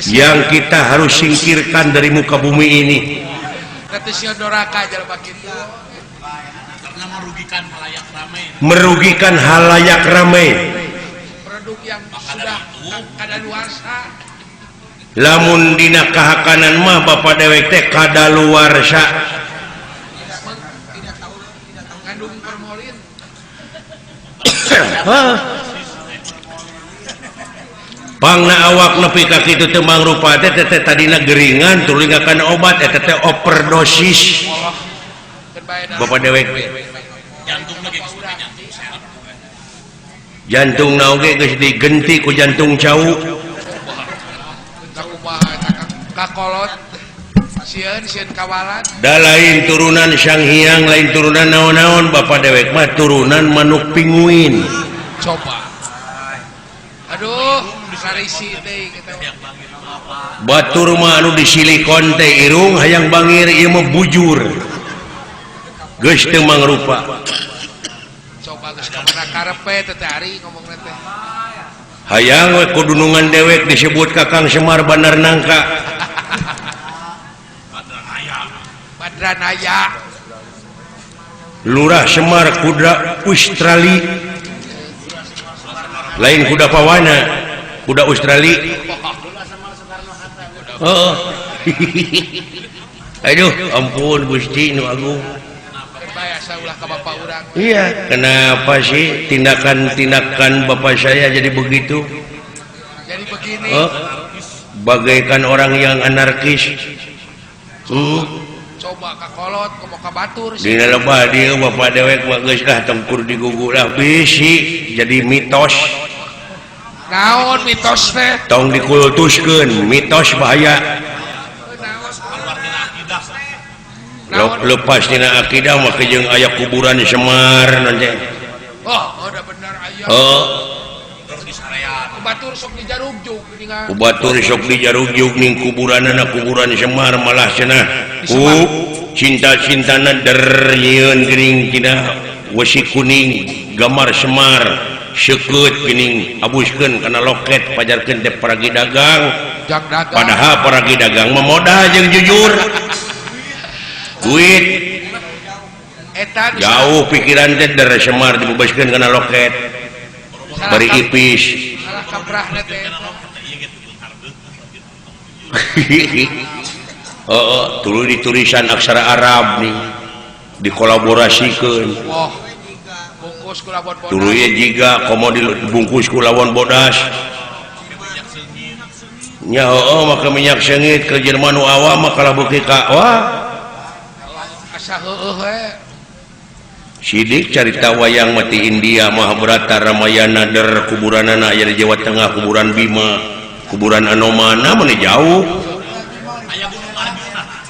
yang kita harus singkirkan dari muka bumi ini. Karena merugikan halayak ramai. Merugikan halayak ramai. Produk yang sudah kadaluarsa. Lamun dina kahakanan mah bapak dewek teh kadaluarsa. Ngandung formalin. Pangna awak nepi ka kitu teu mangrupa teh teh tadina geringan tuluy ngakan obat eta teh overdosis. Bapak dewek jantungna oge geus digenti ku jantung cau. Kakolot sieun sieun kawalan. Da lain turunan Sang Hyang, lain turunan naon-naon, bapak dewek mah turunan manuk pinguin. Coba. Aduh, sarisi teh kita. Batur mah anu di silikon teh irung hayang bangir ieu mah bujur. Geus teu mangrupa. Coba geus ka mana karepe teh teh ari ngomongna teh. Hayang we kudunungan dewek disebut Kakang Semar Bandar Nangka. Badranaya. Lurah Semar kuda Australia. Lain kuda pawana, kuda Australia. Oh. Aduh, ampun Gusti nu agung. Iya, kenapa sih tindakan-tindakan bapak saya jadi begitu? Jadi begini. Oh, bagaikan orang yang anarkis. Coba ka kolot, komo ka batur. Dina lebah dieu bapak dewek mah geus lah tempur digugu lah bisi jadi mitos. Naon mitos teh? Tong dikultuskeun, mitos bahaya. Lepas tina akidah mah jeung aya kuburan Semar nanti. Oh, udah bener aya. Oh. Batur sok dijarugjug geuningan. Batur sok dijarugjug ning kuburanana kuburan Semar malah cenah. Ku cinta-cintana der nyieun geuning tina wesi kuning gambar Semar seukeut geuning abuskeun kana loket pajarkeun teh paragi dagang. Padahal paragi dagang mah modal jeung jujur. Duit jauh pikiran teh der Semar dibebaskeun kana loket bari ipis. Oh, tuluy ditulisan aksara Arab nih dikolaborasikeun. Tuluy jiga komo dibungkus ku lawan bodas. Nya heueuh make minyak seungit ke jelema nu awam mah kalah beuki ka wah. Sidik carita wayang mati India Mahabharata Ramayana der kuburanana aya di Jawa Tengah kuburan Bima kuburan Anomana mana jauh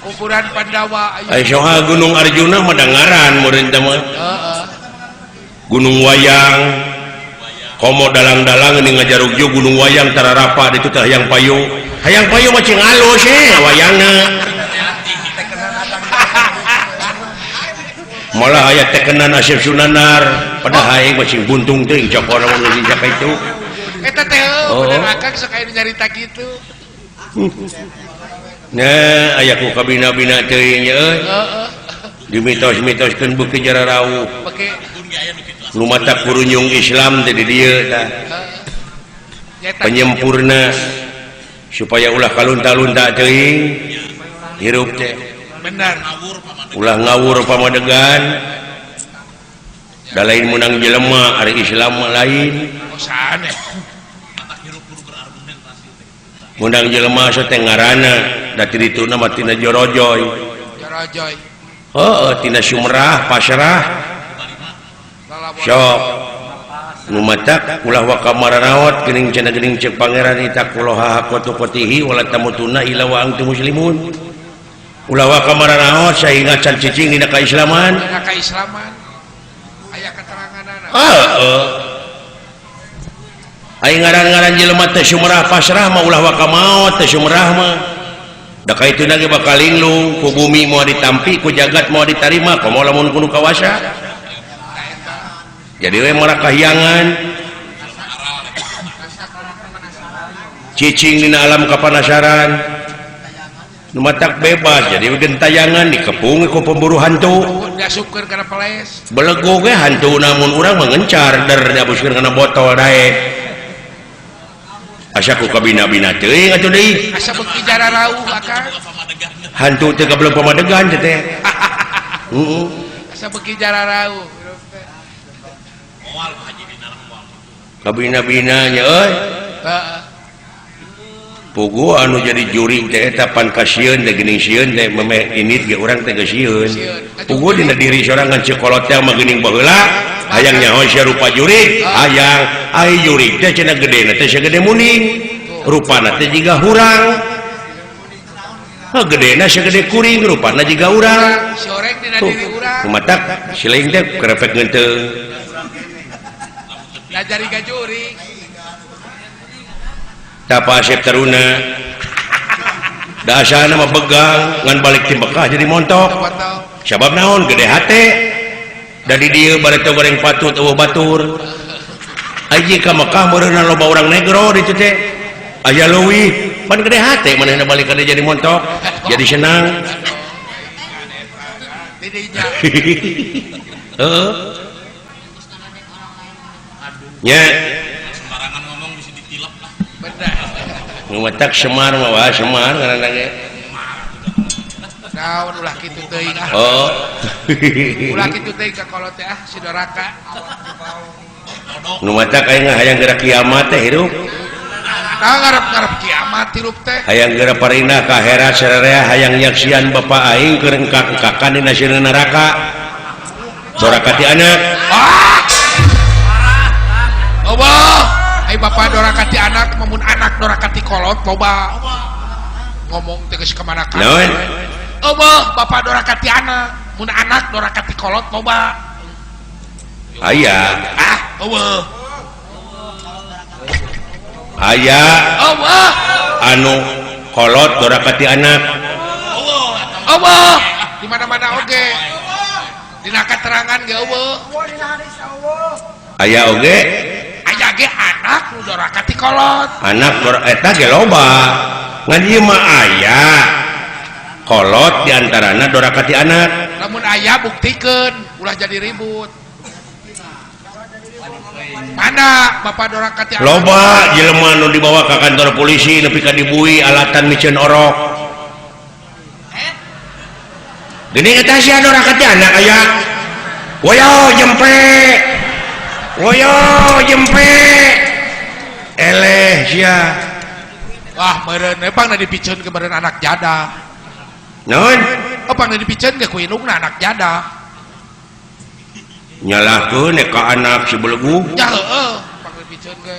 kuburan Pandawa aya soha Gunung Arjuna mah dangaran meureun teh mah Gunung Wayang Komo dalang-dalang ini ngajarugju gunung wayang tararapa ditu teh hayang payu. Hayang payu mah cing alus wayangna. Malah aya tekenan Asep Sunanar padahal aing mah cing buntung teuing cokor mun geus ka itu. Eta teh bener akang sok aya nyarita kitu. Nah, aya ku kabina-bina teuing nya euy. Heeh. Dimitos-mitoskeun beuki jararauh. Beuki nu mata kurunyung Islam teh di dieu tah. Penyempurna supaya ulah kalunta-lunta teuing hirup teh. Benar. Ulah ngawur pamadegan. Da lain meunang jelema ari Islam mah lain. Meunang jelema teh ngaranna da ti dituna mah tina jorojoy. Jorojoy. Heeh, tina Sumerah, Pasrah. Sok nu matak ulah waka maranaot geuning cenah geuning ceuk pangeran itaqullaha haqqa tuqatihi wala tamutuna illa wa antum muslimun. Ulah waka maranaot sahingga can cicing dina kaislaman. Dina kaislaman. Aya keteranganana. Heeh. Ai ngaran-ngaran jelema teh Sumerah Pasrah mah ulah waka maot teh Sumerah mah. Da kaituna ge bakal linglung ku bumi moal ditampi ku jagat moal ditarima komo lamun kudu kawasa. Jadi we mara kahyangan cicing dina alam kapanasaran nu matak bebas jadi we gentayangan dikepung ku pemburu hantu diasupkeun kana peles belegog ge hantu namun urang mah ngencar der diabuskeun kana botol daek asa ku kabina-bina teuing atuh deui asa beuki jararauh akang hantu teh kabelum pamadegan teh teh heeh asa beuki jararauh kabina-binanya euy pugu anu jadi juring teh eta pan kasieun teh geuning sieun teh memeh init ge urang teh geus sieun pugu dina diri sorangan ceuk kolot teh mah geuning baheula hayang nyaho sia rupa jurig hayang ai jurig teh cenah gedena teh sagede muning rupana teh jiga hurang heuh gedena sagede kuring rupana jiga urang si oreng dina diri urang kumatak siling teh kerepek ngeuteung ngajari ka jurig tapa Asep Taruna da asalna mah begang ngan balik ti Mekah jadi montok sabab naon gede hate da di dieu bareto goreng patut eueuh batur aji ka Mekah meureunna loba urang negro ditu teh aya leuwih pan gede hate manehna balik ka dieu jadi montok jadi senang heeh nya sembarangan ngomong bisa ditilep lah. Benar. Ngumatak Semar mah wah Semar ngaranna ge. Naon ulah kitu teuing ah. Oh. Ulah kitu teuing ka kolot teh ah si doraka. Nu matak aing hayang geura kiamat teh hirup. Tah ngarep-ngarep kiamat hirup teh. Hayang geura parina ka akhirat sararea hayang nyaksian bapa aing keur engkak-engkakan dina sieun neraka. Doraka ti anak. Ah! Allah, ai bapa doraka ti anak, mamun anak doraka ti kolot loba. Ngomong teh geus ka mana-mana. Naon? Allah, bapa doraka ti anak, mun anak doraka ti kolot loba. Aya. Ah, eueuh. Aya. Allah. Anu kolot doraka ti anak. Allah. Di mana-mana oge. Dina katerangan ge eueuh. Aya oge. Aya ge anak nu doraka ti kolot. Anak eta ge loba. Ngan ieu mah aya. Kolot diantarana doraka ti anak. Lamun aya buktikeun, ulah jadi ribut. Mana bapak doraka ti anak? Loba jelema nu dibawa ka kantor polisi nepi ka dibui alatan miceun orok. Geuning eta sia doraka ti anak aya. Woyo jempe. Woyo jempe. Eleh sia. Wah, meureun we pangna dipiceun ke meureun anak jada. Naon? Oh, pangna dipiceun ge ku indungna anak jada. Nyalahkeun ka anak si belegu. Ya heueuh, pangna dipiceun ge.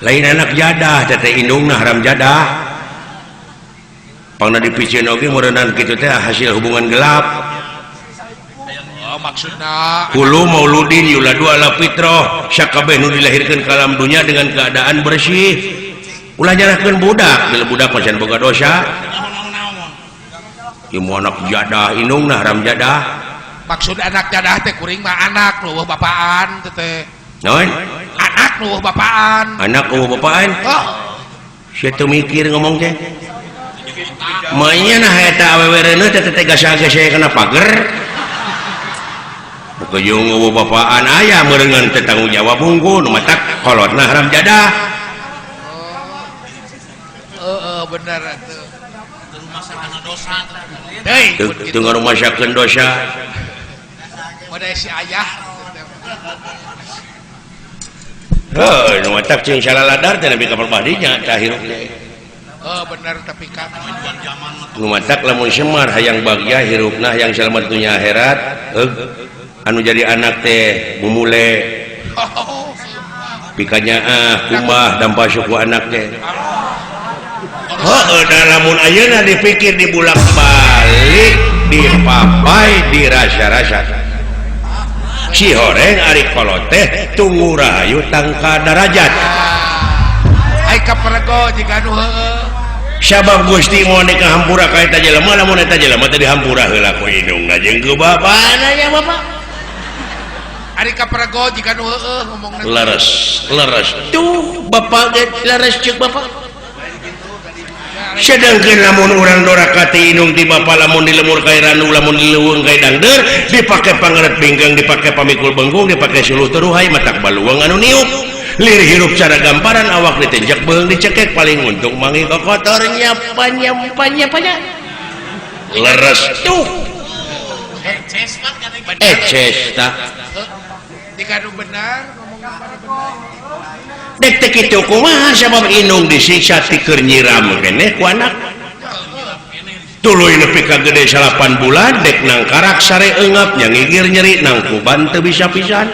Lain anak jadah teh teh indungna haram jadah. Pangna dipiceun oge meureunan kitu teh hasil hubungan gelap. Oh, Maksudna Kullu mauludin yuladu ala fitrah, sakabeh nu dilahirkeun ka alam dunya dengan keadaan bersih. Ulah nyalahkeun budak, bila budak mah can boga dosa. Ieu anak jadah indungna haram jadah. Maksud anak jadah teh kuring mah anak leuweuh bapaan teh teh. Naon? Anak leuweuh bapaan. Anak euweuh bapaan? Oh, Sia teu mikir ngomong teh. Manya nah eta awewe reuneuh teh teh gasa-gasa kana pager. Bukejung euweuh bapaan aya meureungan teh tanggung jawab unggul nu matak kolotna haram jadah. Heeh, bener atuh. Deui Teu teu ngarumasakeun dosa. Modal si ayah. Heuh, nu matak cing salaladar teh nepi ka perbadinya tah hirup teh. Oh, bener tapi kan Nu matak lamun Semar hayang bagja hirupna hayang selamat dunya akhirat, anu jadi anak teh mumule oh, pikanyaah kumbah dampa suku anak teh. Heuh, da lamun ayeuna dipikir dibulak-balik, dipapai, dirasa-rasa. Si horeng ari kolot teh tunggu rahayu tangka darajat. Ai kaperego jiga nu heueuh. Sabab Gusti moal dikahampura ka eta jelema, lamun eta jelema teh dihampura heula ku indungna jeung ku bapana nya bapak. Ari kaperego jiga nu heueuh ngomongna. Leres, leres. Tuh bapak ge leres ceuk bapak. Sedangkan lamun urang doraka ti indung ti bapa lamun di lemur ka randu lamun di leuweung ka dangdeur dipake pangeret bingkeng dipake pamikul bengkung dipake suluh teruhai matak baluang anu niup lir hirup cara gamparan awak ditenjak beung dicekek paling untung mangi kokotor nyapa nyapa nyapa nya leres tuh eces tah Jika nu benar ngomongna benar. Dek teh kitu kumaha sabab indung disiksa ti keur nyiram keneh ku anak tuluy nepi ka gede 8 bulan dek nangkarak sare eungap nya ngigir nyeri nangkuban teu bisa pisan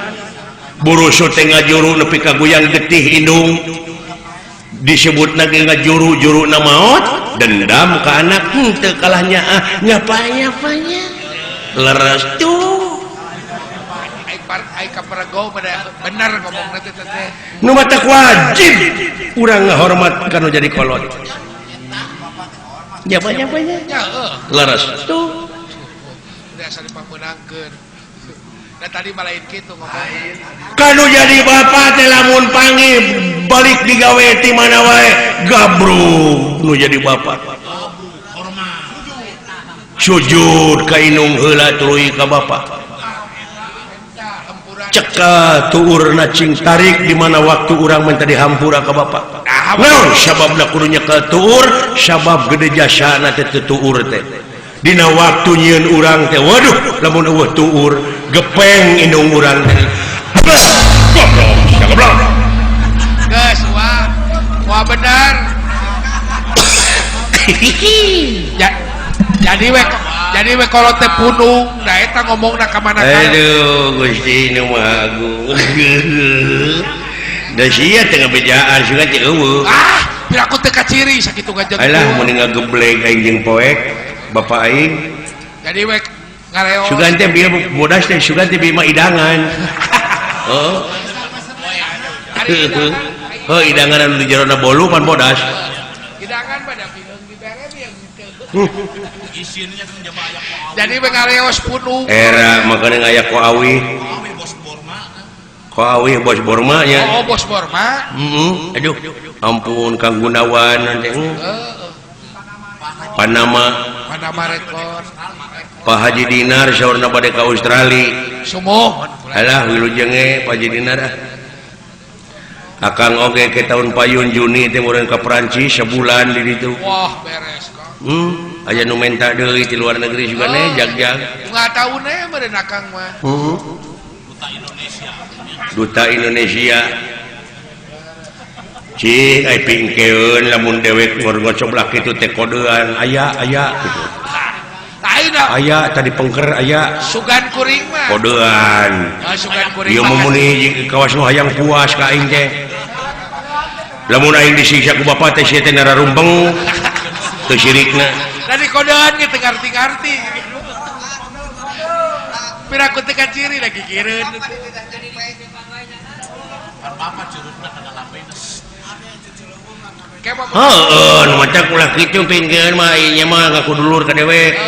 burusut teh ngajuru nepi ka guyang getih indung disebutna ge ngajuru juruna maot dendam ka anak henteu kalah nyaah nyapa-nyapanya leres tuh Ai par ai kaperego bener ngomongna teh teh. Nu matak wajib urang ngahormat ka nu jadi kolot nyapa-nyapanya Nya heueuh. Leres tuh Biasa dipameunangkeun. Da tadi mah lain kitu ngomong. Kanu jadi bapak teh lamun panggih balik digawe ti mana wae gabrug nu jadi bapak sujud ka indung heula tuluy ka bapak ceka tuurna cing tarik di mana waktu urang minta dihampura ka bapak. Naon sababna kudu nyekel tuur? Sabab gede jasana teh teu tuur teh dina waktu nyieun urang teh waduh lamun eueuh tuur gepeng indung urang teh. Goblok, sia goblok. Geus wah. Wah bener. Ya, jadi we kolot teh punung, da eta ngomongna ka mana ka. Aduh, Gusti nu Maha Agung. Da sia teh ngabejaan sugan teh eueuh. Ah, piraku teu kaciri sakitu ngajeng. Alah mun ngageblek aing jeung poek bapak aing. Jadi we ngareos. Sugan teh bieu bodas teh sugan teh bieu mah idangan. Oh. Heuh, idangan anu di jerona bolu pan bodas. Hidangan pada bieung dibere bieung teu. Jadi we ngareos punung. Era makanya ngaya ko awi. Ko awi bos Borma nya. Oh, bos Borma. Heeh. Aduh, ampun Kang Gunawan nanti. Heeh. Panama. Panama Record. Pak Haji Dinar saurna bade ka Australia. Sumuh. Alah wilujenge Pak Haji Dinar ah. Akang oge ke tahun payun Juni teh meureun ka Perancis sebulan di ditu. Wah, beres Kang. Aya nu menta deui di luar negeri juga nih jag-jag. Enggak tahu nih meureun akang mah. Duta Indonesia. Duta Indonesia. Cik ai pingkeun lamun dewek ngor-ngocoblak kitu teh kodean aya aya kitu. Aya tadi pengker aya sugan kuring mah. Kodean. Ah, sugan kuring. Ieu memeuni kawas nu hayang puas ka aing teh. Lamun aing disiksa ku bapa teh sia teh nararumbeng. Teu sirikna. Tadi kodean ge teu ngarti-ngarti. Piraku teu kaciri lagi kikireun. Heeh, nu matak ulah kitu pingkeun mah ieu mah ngaku dulur ka dewek.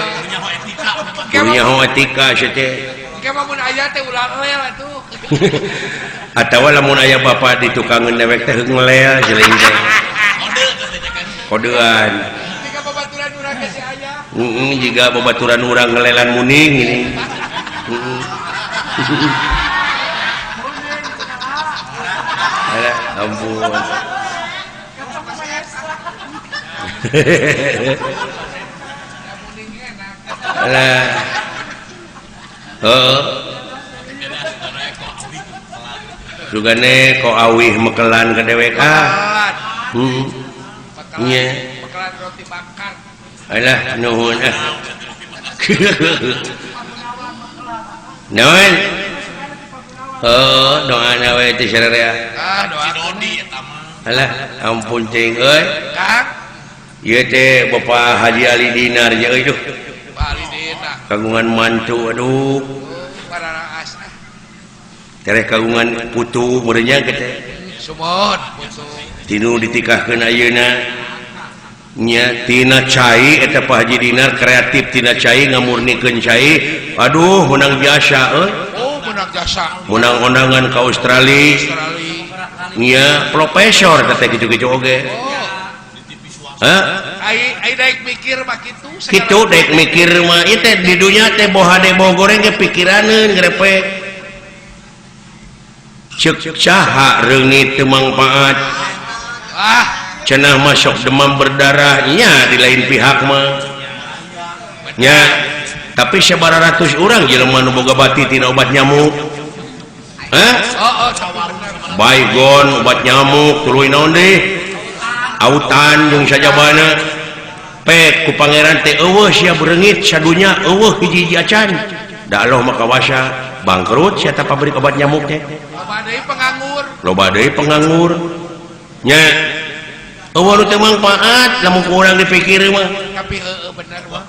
Kudu nyaho etika sia teh. Ke mah mun aya teh ulah lel atuh. Atawa lamun aya bapa di tukangeun dewek teh ngelel jeleng teh. Kodean. Jika babaturan urang ge si aya. Heeh, jiga babaturan urang ngelelan muning ini. Heeh. Alah, ampun. Alah. Heeh. Sugane ko awih mekelan ka dewek ah. Heeh. Nya. Mekelan roti bakar. Alah nuhun ah. Naon? Heuh, doana we teh sararea. Ah, doa Dodi eta mah. Alah, ampun cing euy. Kang. Ieu teh Bapak Haji Ali Dinar ye euy duh. Pak Ali Dinar. Kagungan mantu aduh. Pararaas ah. Tereh kagungan putu meureun nya teh. Sumon putu. Tinu ditikahkeun ayeuna. Nya tina cai eta Pak Haji Dinar kreatif tina cai ngamurnikeun cai. Aduh menang jasa euy. Oh, menang jasa. Menang undangan ka Australia. Nya profesor teh kitu-kitu oge. Hah? Ai daek mikir mah kitu. Kitu daek mikir mah ieu teh di dunya teh boha de boh goreng ge pikiraneun ngrepek. Ceuk saha reungit teu mangpaat. Ah, cenah masuk demam berdarah nya di lain pihak mah. Nya, tapi sabaratus urang jelema nu boga bati tina obat nyamuk. Hah? Oh, Baygon obat nyamuk tuluy naon deui? Autan jeung sajabana. Pek ku pangeran teh eueuh sia bereungit sadunya eueuh hiji-hiji acan. Da Allah mah kawasa bangkrut sia ta pabrik obat nyamuk teh. Loba deui penganggur. Loba deui penganggur. Nya eueuh nu teu mangpaat lamun ku urang dipikir mah. Tapi heueuh bener mah.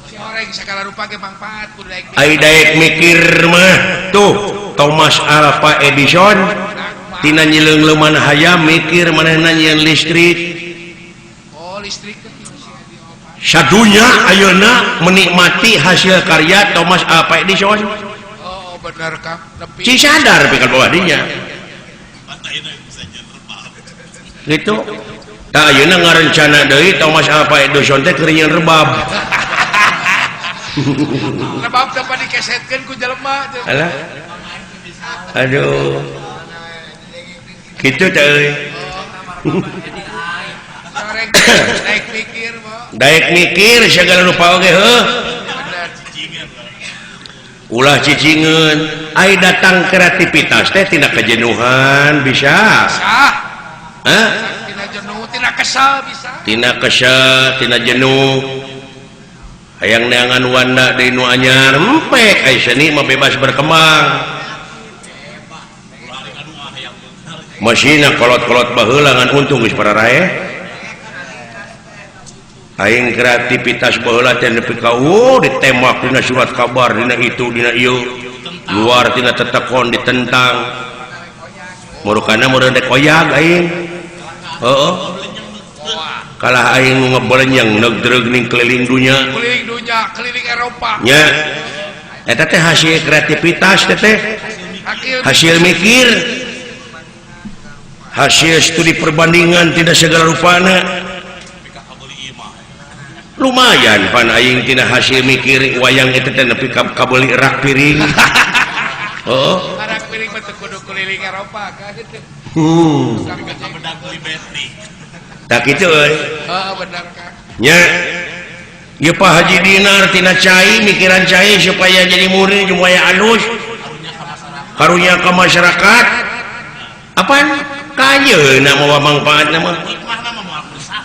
Si oreng sagala rupa ge mangpaat kudu daek mikir. Ai daek mikir mah tuh Thomas Alva Edison tina nyileung-leuman hayam mikir manehna nyieun listrik. Oh, listrik teh sadunya ayeuna menikmati hasil karya Thomas Alva Edison. Oh, bener Kang. Nepi ci sadar pikeun bawah dinya. Gitu. Tah ayeuna ngarencana deui Thomas Alva Edison teh keur nyieun rebab. Rebab teh pan dikesetkeun ku jelema. Alah. Aduh. Kitu teh euy. Daek mikir mah. Daek mikir segala rupa oge heuh. Ulah cicingeun. Ai datang kreativitas teh tina kejenuhan bisa. Hah? Tina jenuh, tina kesel bisa. Tina kesel, tina jenuh. Hayang neangan wanda deui nu anyar, empek ai seni mah bebas berkembang. Masina kolot-kolot baheula ngan untung geus pararaeh. Aing kreativitas baheula teh nepi ka ditembak dina surat kabar dina itu dina ieu luar tina tetekon ditentang. Murukana meureun rek oyag aing. Heeh. Kalah aing ngebolenyeng negdreug ning keliling dunya. Keliling dunya, keliling Eropa. Nya. Eta teh hasil kreativitas teh teh. Hasil mikir. Hasil studi perbandingan tidak segala rupana. Lumayan pan aing tina hasil mikir wayang eta teh nepi ka kabeuli rak piring. Heeh. Rak piring mah teu kudu keliling Eropa kan. Tak kitu euy. Heeh bener Kang. Nya. Ieu Pak Haji Dinar tina cai mikiran cai supaya jadi murid supaya alus. Karunya ka masyarakat. Apaan? Kayeuna mawa mangpaatna mah.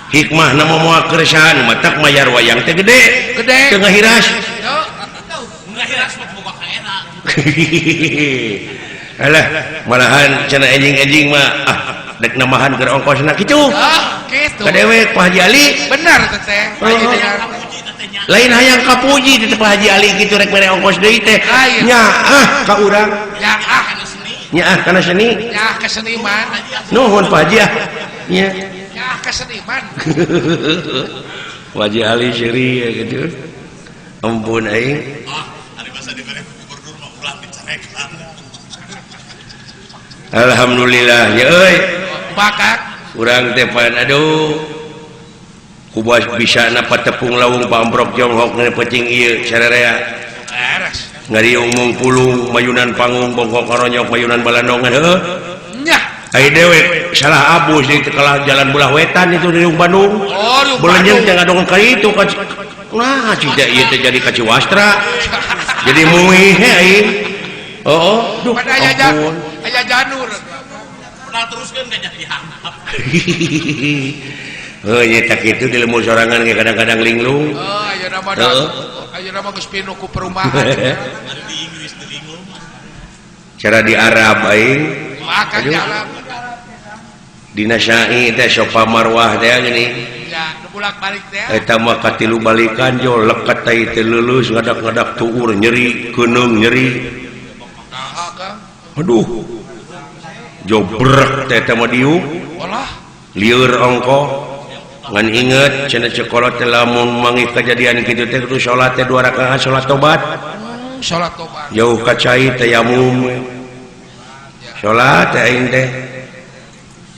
Hikmah nama moal keresahan matak mayar wayang teh gede. Gede. Teu ngahiras. Ngahiras mah boga kaena. Alah, malahan cenah enjing-enjing mah ah dek nambahan keur ongkosna kitu. Ah, kitu. Ka dewek Pak Haji Ali. Bener teh teh. Pak Haji Dinar. Lain hayang kapuji teh Pak Haji Ali kitu rek mere ongkos deui teh. Lain. Nyaah ka urang. Nyaah kana seni. Nyaah kana seni. Nyaah ka seniman. Nuhun Pak Haji ah. Nya. Nyaah ka seniman. Pak Haji Ali seuri ya gitu. Ampun aing. Ah, ari masa dibere ku gubernur mah ulah dicarekan. Alhamdulillah ya euy. Bakar urang teh pan aduh. Kubas bisa napa tepung lawung pamprok jonghok ngene peuting ieu sararea. Leres. Ngariung mungpulung mayunan panggung bongkok karonyok mayunan balandongan heuh. Nyah. Ai dewek salah abus di kalah jalan belah wetan itu di Bandung. Oh, di Beuleunyeung Bandung. teh ngadongan ka itu ka nah cida ieu teh jadi ka Ciwastra. Jadi muih he aing. Oh, duh. Pada aya Ampun. aya janur. Pernah teruskeun ka jadi handap. Heuh nya tak kitu di lembur sorangan ge kadang-kadang linglung. Oh, ayeuna mah Heeh. ayeuna mah geus pinuh ku perumahan. Ari di Inggris di linglung mah. Cara di Arab aing. Makan Aduh. di Arab. Dina Syai teh Sofa Marwah teh gini. Ya, nu bolak-balik teh. Eta mah katilu balikan jo lekat tai teh leuleus ngadak-ngadak tuur nyeri, keuneung nyeri. Naha Kang? Aduh. Jobrek teh eta mah diuk. Olah. Lieur ongkoh. Ngan inget cenah sekolah teh lamun manggih kejadian kitu teh kudu salat teh 2 rakaat salat tobat. Salat tobat. Jauh ka cai tayamum. Salat teh aing teh.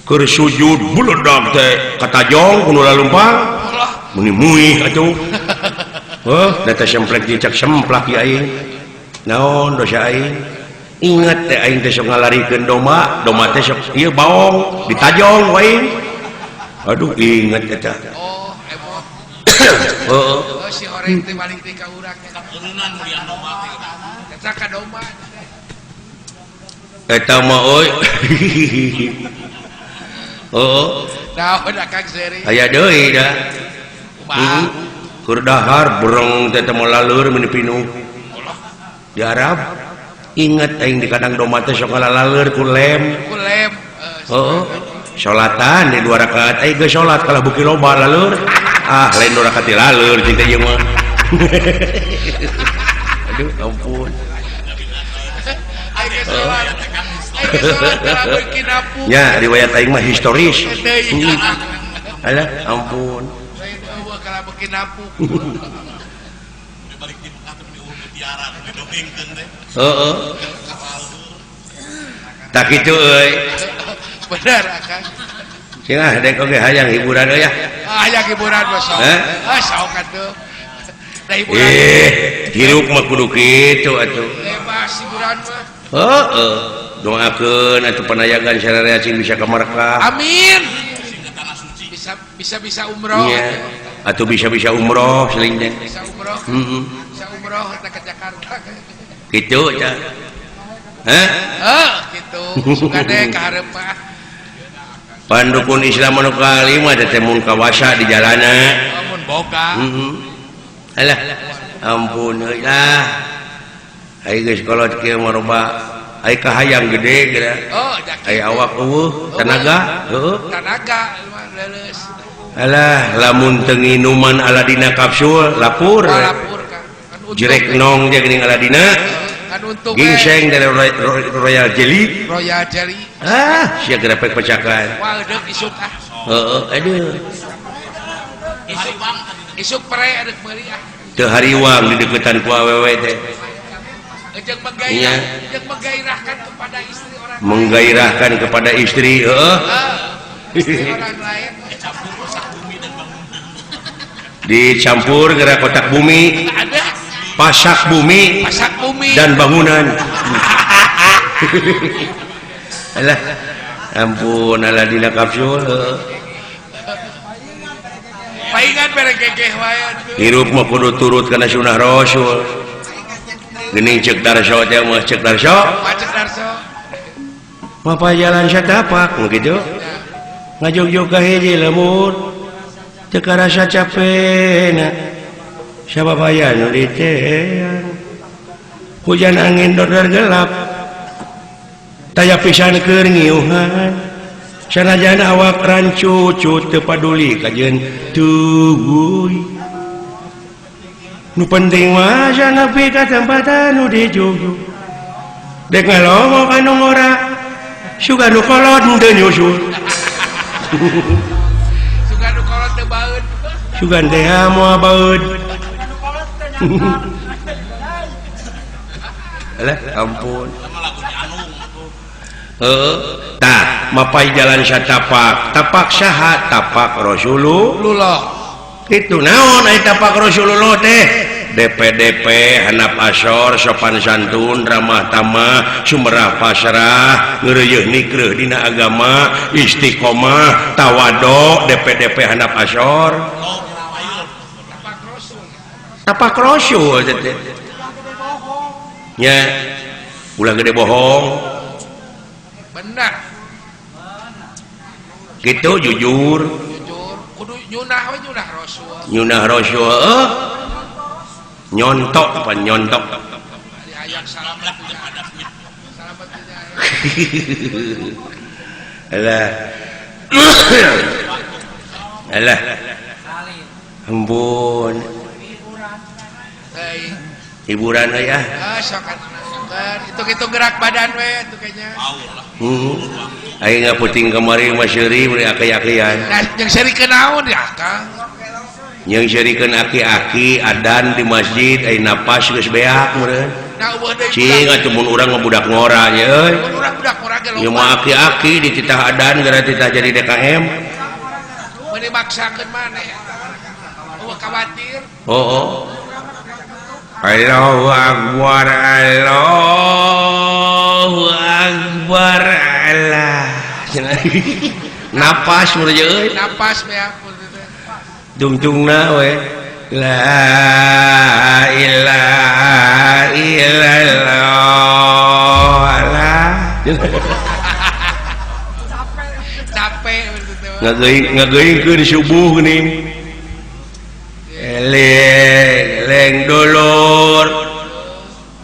Keur sujud beledag teh katajong kudu lalumpang. Olah. Meuni muih atuh. Heuh, da teh semplek dicak semplak ieu aing. Naon dosa aing? Inget teh aing teh sok ngalarikeun domba, domba teh sok ieu baong ditajong wae. Aduh inget eta. Oh, emot. Heeh. Oh, si horeng teh balik deui ka urang. Katurunan mulian domba teh. Eta ka domba. Eta mah euy. Heeh. Naon Akang Seri? Aya deui da. Kumaha? Keur dahar bereng teh teh laleur meuni pinuh. Di Arab inget aing di kandang domba teh sok ngalaleur ku lem. Ku lem. Heeh. Salatan di 2 rakaat aing geus salat kalah beuki loba laleur. Ah, lain 2 rakaat laleur cing teh ieu mah. Aduh, ampun. Aing geus salat. Aing geus salat kalah beuki napuk. Ya, riwayat aing mah historis. Deui. Alah, ampun. Lain eueuh kalah beuki napuk. Di balik di Mekah teh eueuh mutiara didongengkeun teh. Heeh. Tak kitu euy. Bener Akang. Cenah dek oge hayang hiburan euy ya. Ah, hayang hiburan mah sok. Heh? Ah, sok atuh. Da hiburan. Hirup mah kudu kitu atuh. Bebas hiburan mah. Heeh. Doakeun atuh panayagan sararea cing bisa ka Makkah. Amin. Bisa bisa bisa umroh. Iya. Atuh bisa-bisa umroh seling teh. Bisa umroh. Heeh. Bisa umroh teh ke Jakarta. Kitu tah. Hah? Heuh, kitu. Sugan deh ka hareup mah. Pandukun Islam anu kalima teh mun kawasa di jalana. Mun boga. Heeh. Alah, ampun euy lah. Ai geus kolot kieu mah loba ai kahayang gede geura. Oh, da Ai awak eueuh tenaga, heueuh. Tenaga mah leuleus. Alah, lamun teu nginuman Aladina kapsul lapur. Oh, lapur Kang. Kan untung. Jerek nong je geuning Aladina. Kan untung Gingseng dari Royal Jelly. Royal Jelly. Ah, sia gerepek pecakan. Wah, deuk isuk ah. Heeh, aduh. Isuk isuk pere deuk meuli ah. Teu hariwang di deukeutan ku awewe teh. Jeung menggairah, jeung menggairahkan kepada istri orang lain. Menggairahkan kepada istri, heeh. Istri orang lain. Dicampur gerak kotak bumi. Ada. Pasak bumi. Pasak bumi dan bangunan. Alah, ampun Aladina kapsul. Paingan mere gegeh wae atuh. Hirup mah kudu turut kana sunah Rasul. Geuning ceuk Darso teh mah ceuk Darso. Ceuk Darso. Mapa jalan satapak nu kitu. Ngajogjog ka hiji lembur. Teu karasa capena. Sababaya nu ditean. Hujan angin dordor gelap. Taya pisan keur ngiuhan. Sanajan awak rancucut teu paduli kajeun teuguy. Nu penting mah nepi ka tempat anu dijuju. Dek ngalongok anu ngora, sugan nu kolot teu nyusul. Sugan nu kolot teu baeud. Sugan teh moal baeud. Alah ampun. Heeh, tah mapai jalan satapak, tapak saha? Tapak Rasulullah. Itu naon ai tapak Rasulullah teh? DPDP handap asor, sopan santun, ramah tamah, sumerah pasrah, ngeureuyeun nikreuh dina agama, istiqomah, tawado, DPDP handap asor. Tapak Rasul teh. Nya ulah gede bohong. Benar. Gitu jujur. Jujur kudu nyunah we nyunah Rasul. Nyunah Rasul nyontok pan nyontok. Hayang salamet salamet. Alah. Alah. Ampun. Hiburan we ah. Sok itu gerak badan we itu kayaknya. Aing ngaputing kamari mah seuri meuli aki-akian. Nah, jeung seurikeun naon ya Kang? Jeung seurikeun aki-aki adan di masjid ai napas geus beak meureun. Cing atuh mun urang mah budak ngora nya euy. Urang budak ngora ge loba. Ieu mah aki-aki dititah adan gara titah jadi DKM. Meuni maksakeun maneh. Eueuh khawatir. Oh. Allahu Akbar, Allahu Akbar, Allah. Napas mun euy. Napas beak Dungtungna we. La ilaha illallah. Allah. Capek ngageuingkeun subuh geuning. Eleng eleng dulur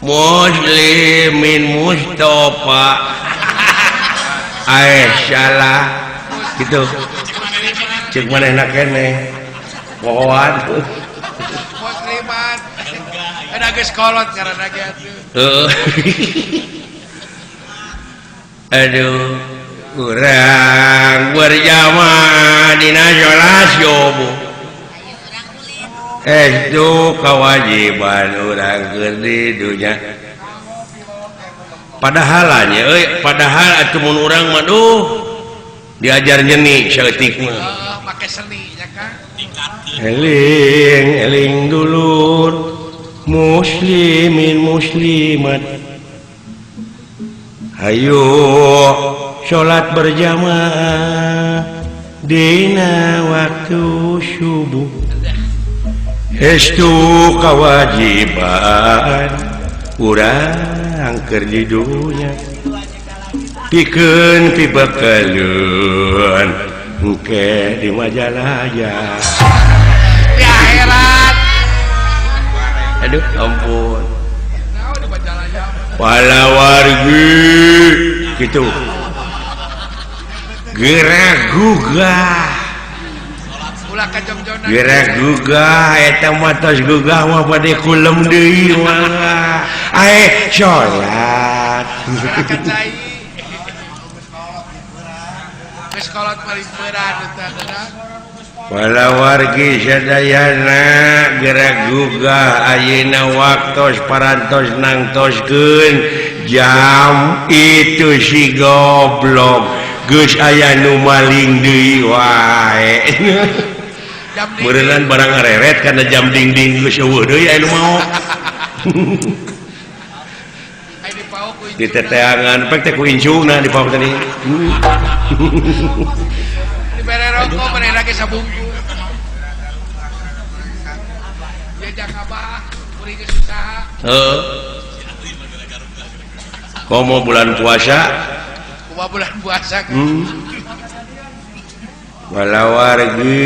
muslimin Mustafa salah gitu cek manehna keneh pohoan musliman ada geus kolot karena ge atuh. Aduh urang berjamaah dina salat subuh itu kewajiban urang keur di dunya. Padahalnya euy, padahal atuh mun urang mah duh diajar nyeni saeutik mah. Make seni nya Kang. Eling eling dulur muslimin muslimat. Hayu salat berjamaah dina waktu subuh. Estu kewajiban urang keur di dunya pikeun pibekaleun engke di Majalaya di akhirat. Aduh ampun palawargi kitu gerak gugah gerak gugah eta mah tos gugah mah bade kulem deui mah ae salat geus kolot paling berat eta. Palawargi sadayana gerak gugah ayeuna waktos parantos nangtoskeun jam itu si goblok geus aya nu maling deui wae. Meureunnan barang ngareret kana jam dingding geus eueuh deui aya nu maok. Diteteangan pek teh ku incungna dipaok tadi. Dibere rokok manehna ge sabungkus. Diajak abah kuring geus usaha. Heeh. Komo bulan puasa? Kumaha bulan puasa? Walawargi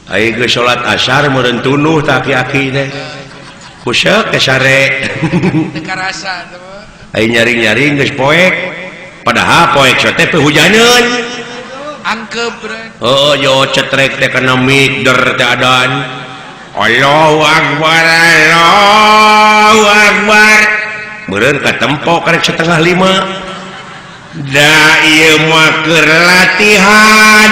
ayo geus salat asar meureun tunuh tah aki-aki teh. Kuseuk teh sare. Teu karasa teh. Ayo nyaring-nyaring geus poek. Padahal poek teh hujaneun. Angkep bre. Oh yo cetrek teh kana mic der teh adan. Allahu akbar Allahu akbar. Meureun katempo karek 4:30. Da ieu mah keur latihan.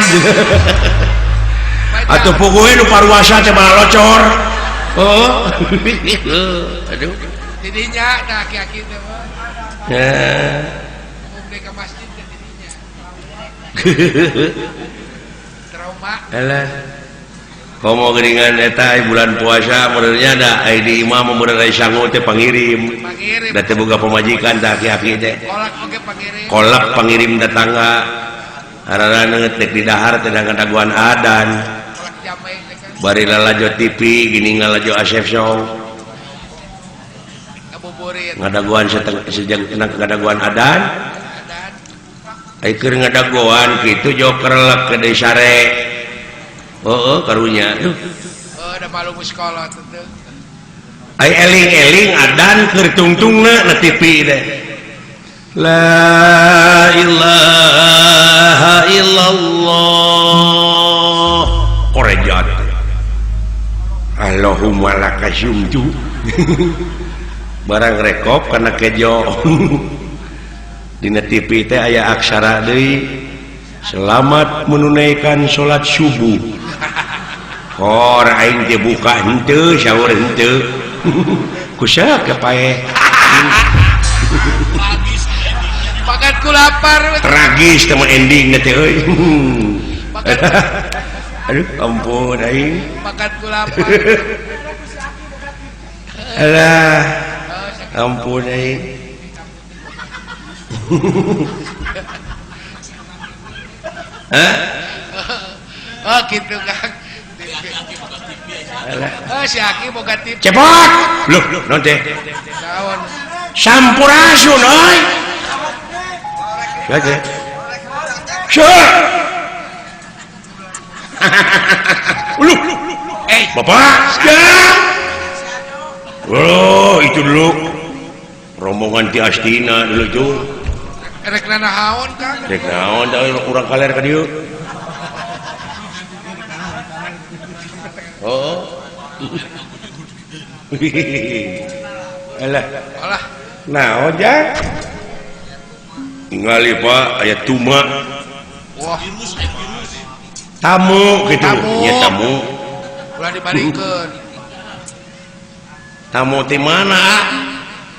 Atuh puguh nu paruasa teh malah locor. Oh. Aduh. Tidinya tah aki-aki teh mah. Ya. Mun ka masjid teh tidinya. Trauma. Alah. Komo geuningan eta bulan puasa meureunnya da ai di imah meureun ai sangu teh pangirim. Da teh boga pamajikan tah aki-aki teh. Kolak oge pangirim. Kolak pangirim datangga. Araraneut rek di dahar teh ngadaguan adan. Kolak jamai teh kan. Bari lalajo TV gini ngalajo Asep Show. Ngabuburit. Ngadaguan sejak ngadaguan adan. Ai keur ngadaguan kitu joker lek ke sare. Oh, karunya. Duh. Oh, da malu muskola teh. Ai eling-eling adan keur tungtungna na TV teh. La ilaha illallah. Korejat. Allahumma lakasumtu. Barang rekop kana kejo. Dina TV teh aya aksara deui. Selamat menunaikan salat subuh. Kor aing teh buka henteu sahur henteu. Kusaha paeh. Makan ku lapar. Tragis teh mah ending teh euy. Aduh ampun aing. Makan ku lapar. Alah. Ampun aing. Hah? Oh gitu Kang. Oh si Aki boga TV. Cepot. Loh, naon teh? Naon? Sampurasun euy. Sia teh. Sia. Loh. Eh, Bapak. Sia. Oh, itu dulu. Rombongan ti Astina dulu itu. Rek nanaon Kang? Rek naon da urang kaler ka dieu. Oh. Alah. Alah. Naon ja? Ningali Pak aya tuma. Wah. Tamu kitu. Nya tamu. Ulah dibalikeun. Tamu ti mana?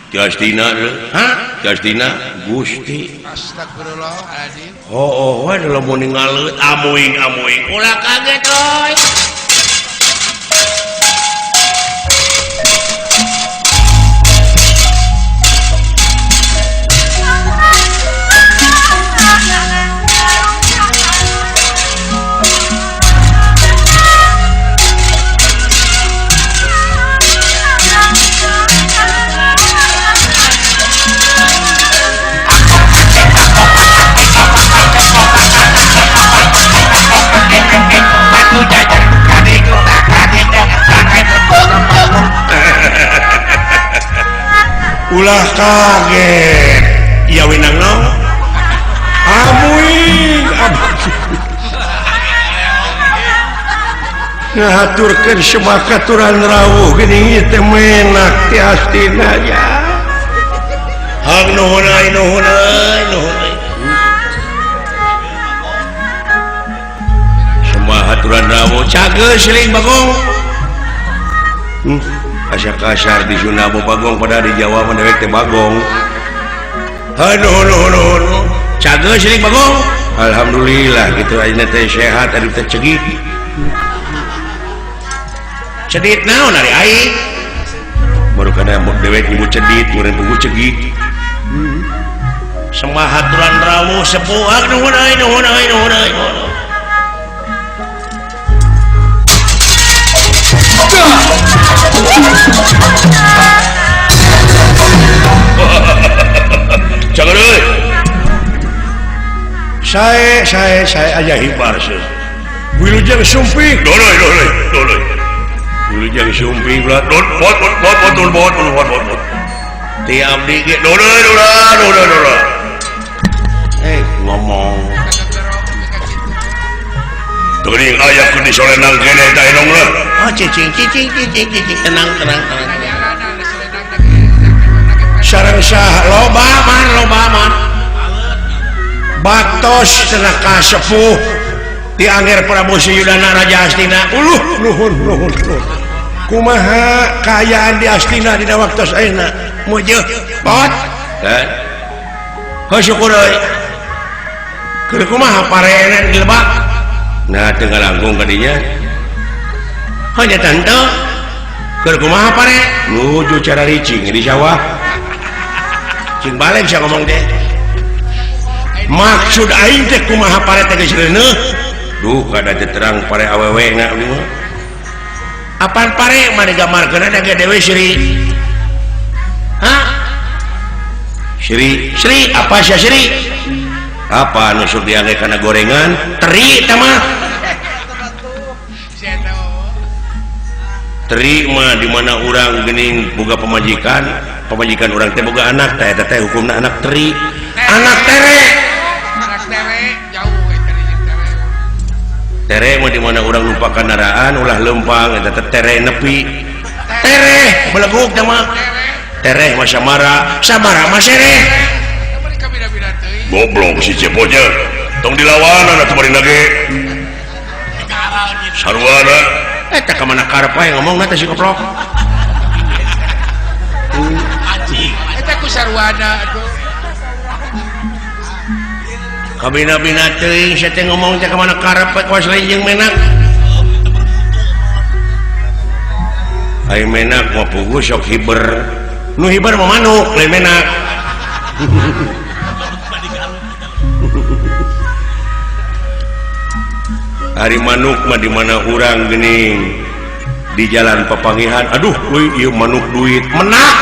Ti Astina. Hah? Ti Astina Gusti. Astagfirullahaladzim. Oh, oh, wae lamun ningaleut amuing-amuing. Ulah kaget euy. Ulah kaget. Iya winang naon? Amuing ngahaturkeun semakaturan rawuh geuning ieu teh menak ti Astina ya. Hang nuhun euy nuhun euy nuhun euy. Semahaturan rawuh cageus siling Bagong. Asa kasar di Sunda Bagong pada di Jawa mah dewek teh Bagong. Aduh nuhun nuhun. Cageus siling Bagong. Alhamdulillah gitu ayeuna teh sehat aduh teh cegik. Cedit naon ari aing? Baru kana dewek nyebut cedit, meureun puguh cegik. Semahaturan rawuh sepuh nuhun euy nuhun euy nuhun euy. Jangan euy. Saya aja hibar sih. Wilujeng sumping. Doloy doloy doloy. Wilujeng sumping belah. Dot bot bot bot bot bot bot bot bot. Ti abdi ge doloy doloy doloy doloy. Ngomong. Teuing aya keur disolenang keneh tah enong lah. Oh cicing cicing cicing cicing tenang tenang tenang. Sareng sah loba man loba man. Baktos cenah ka sepuh di Angger Prabu Suyudana Raja Astina. Uluh nuhun nuhun nuhun. Kumaha kaayaan di Astina dina waktos ayeuna? Mujeuh pot. Kan. Heuh syukur euy. Keur kumaha parenan di lebak? Nah teu ngalangkung ka dinya. Heuh nya tante. Keur kumaha pare? Nuju cara ricing di sawah. Cing balik sia ngomong teh. Maksud aing teh kumaha pare teh geus reuneuh? Duh kada teu terang pare awewe na abdi mah. Apaan pare mah digambarkeun da ge Dewi Sri. Hah? Sri, Sri apa sia Sri? Apa anu sok diangge kana gorengan? Teri teh mah. Teri mah di mana urang geuning boga pamajikan, pamajikan urang teh boga anak teh eta teh hukumna anak teri. Anak tere. Anak tere jauh eta jeung tere. Tere mah di mana urang lupa kendaraan ulah lempang eta teh tere nepi. Tere beleguk teh mah. Tereh mah samara, samara mah sereh. Goblok si Cepotnya. Tong dilawan atuh bari nage. Sarwana eta ka mana karep wae ngomongna teh si goblok. Eta ku sarwana atuh. Kabina-bina teuing sia teh ngomong teh ka mana karep we kawas lain jeung menak. Ai menak mah puguh sok hiber. Nu hiber mah manuk lain menak. Ari manuk mah di mana urang geuning di jalan papangihan aduh euy ieu manuk duit menak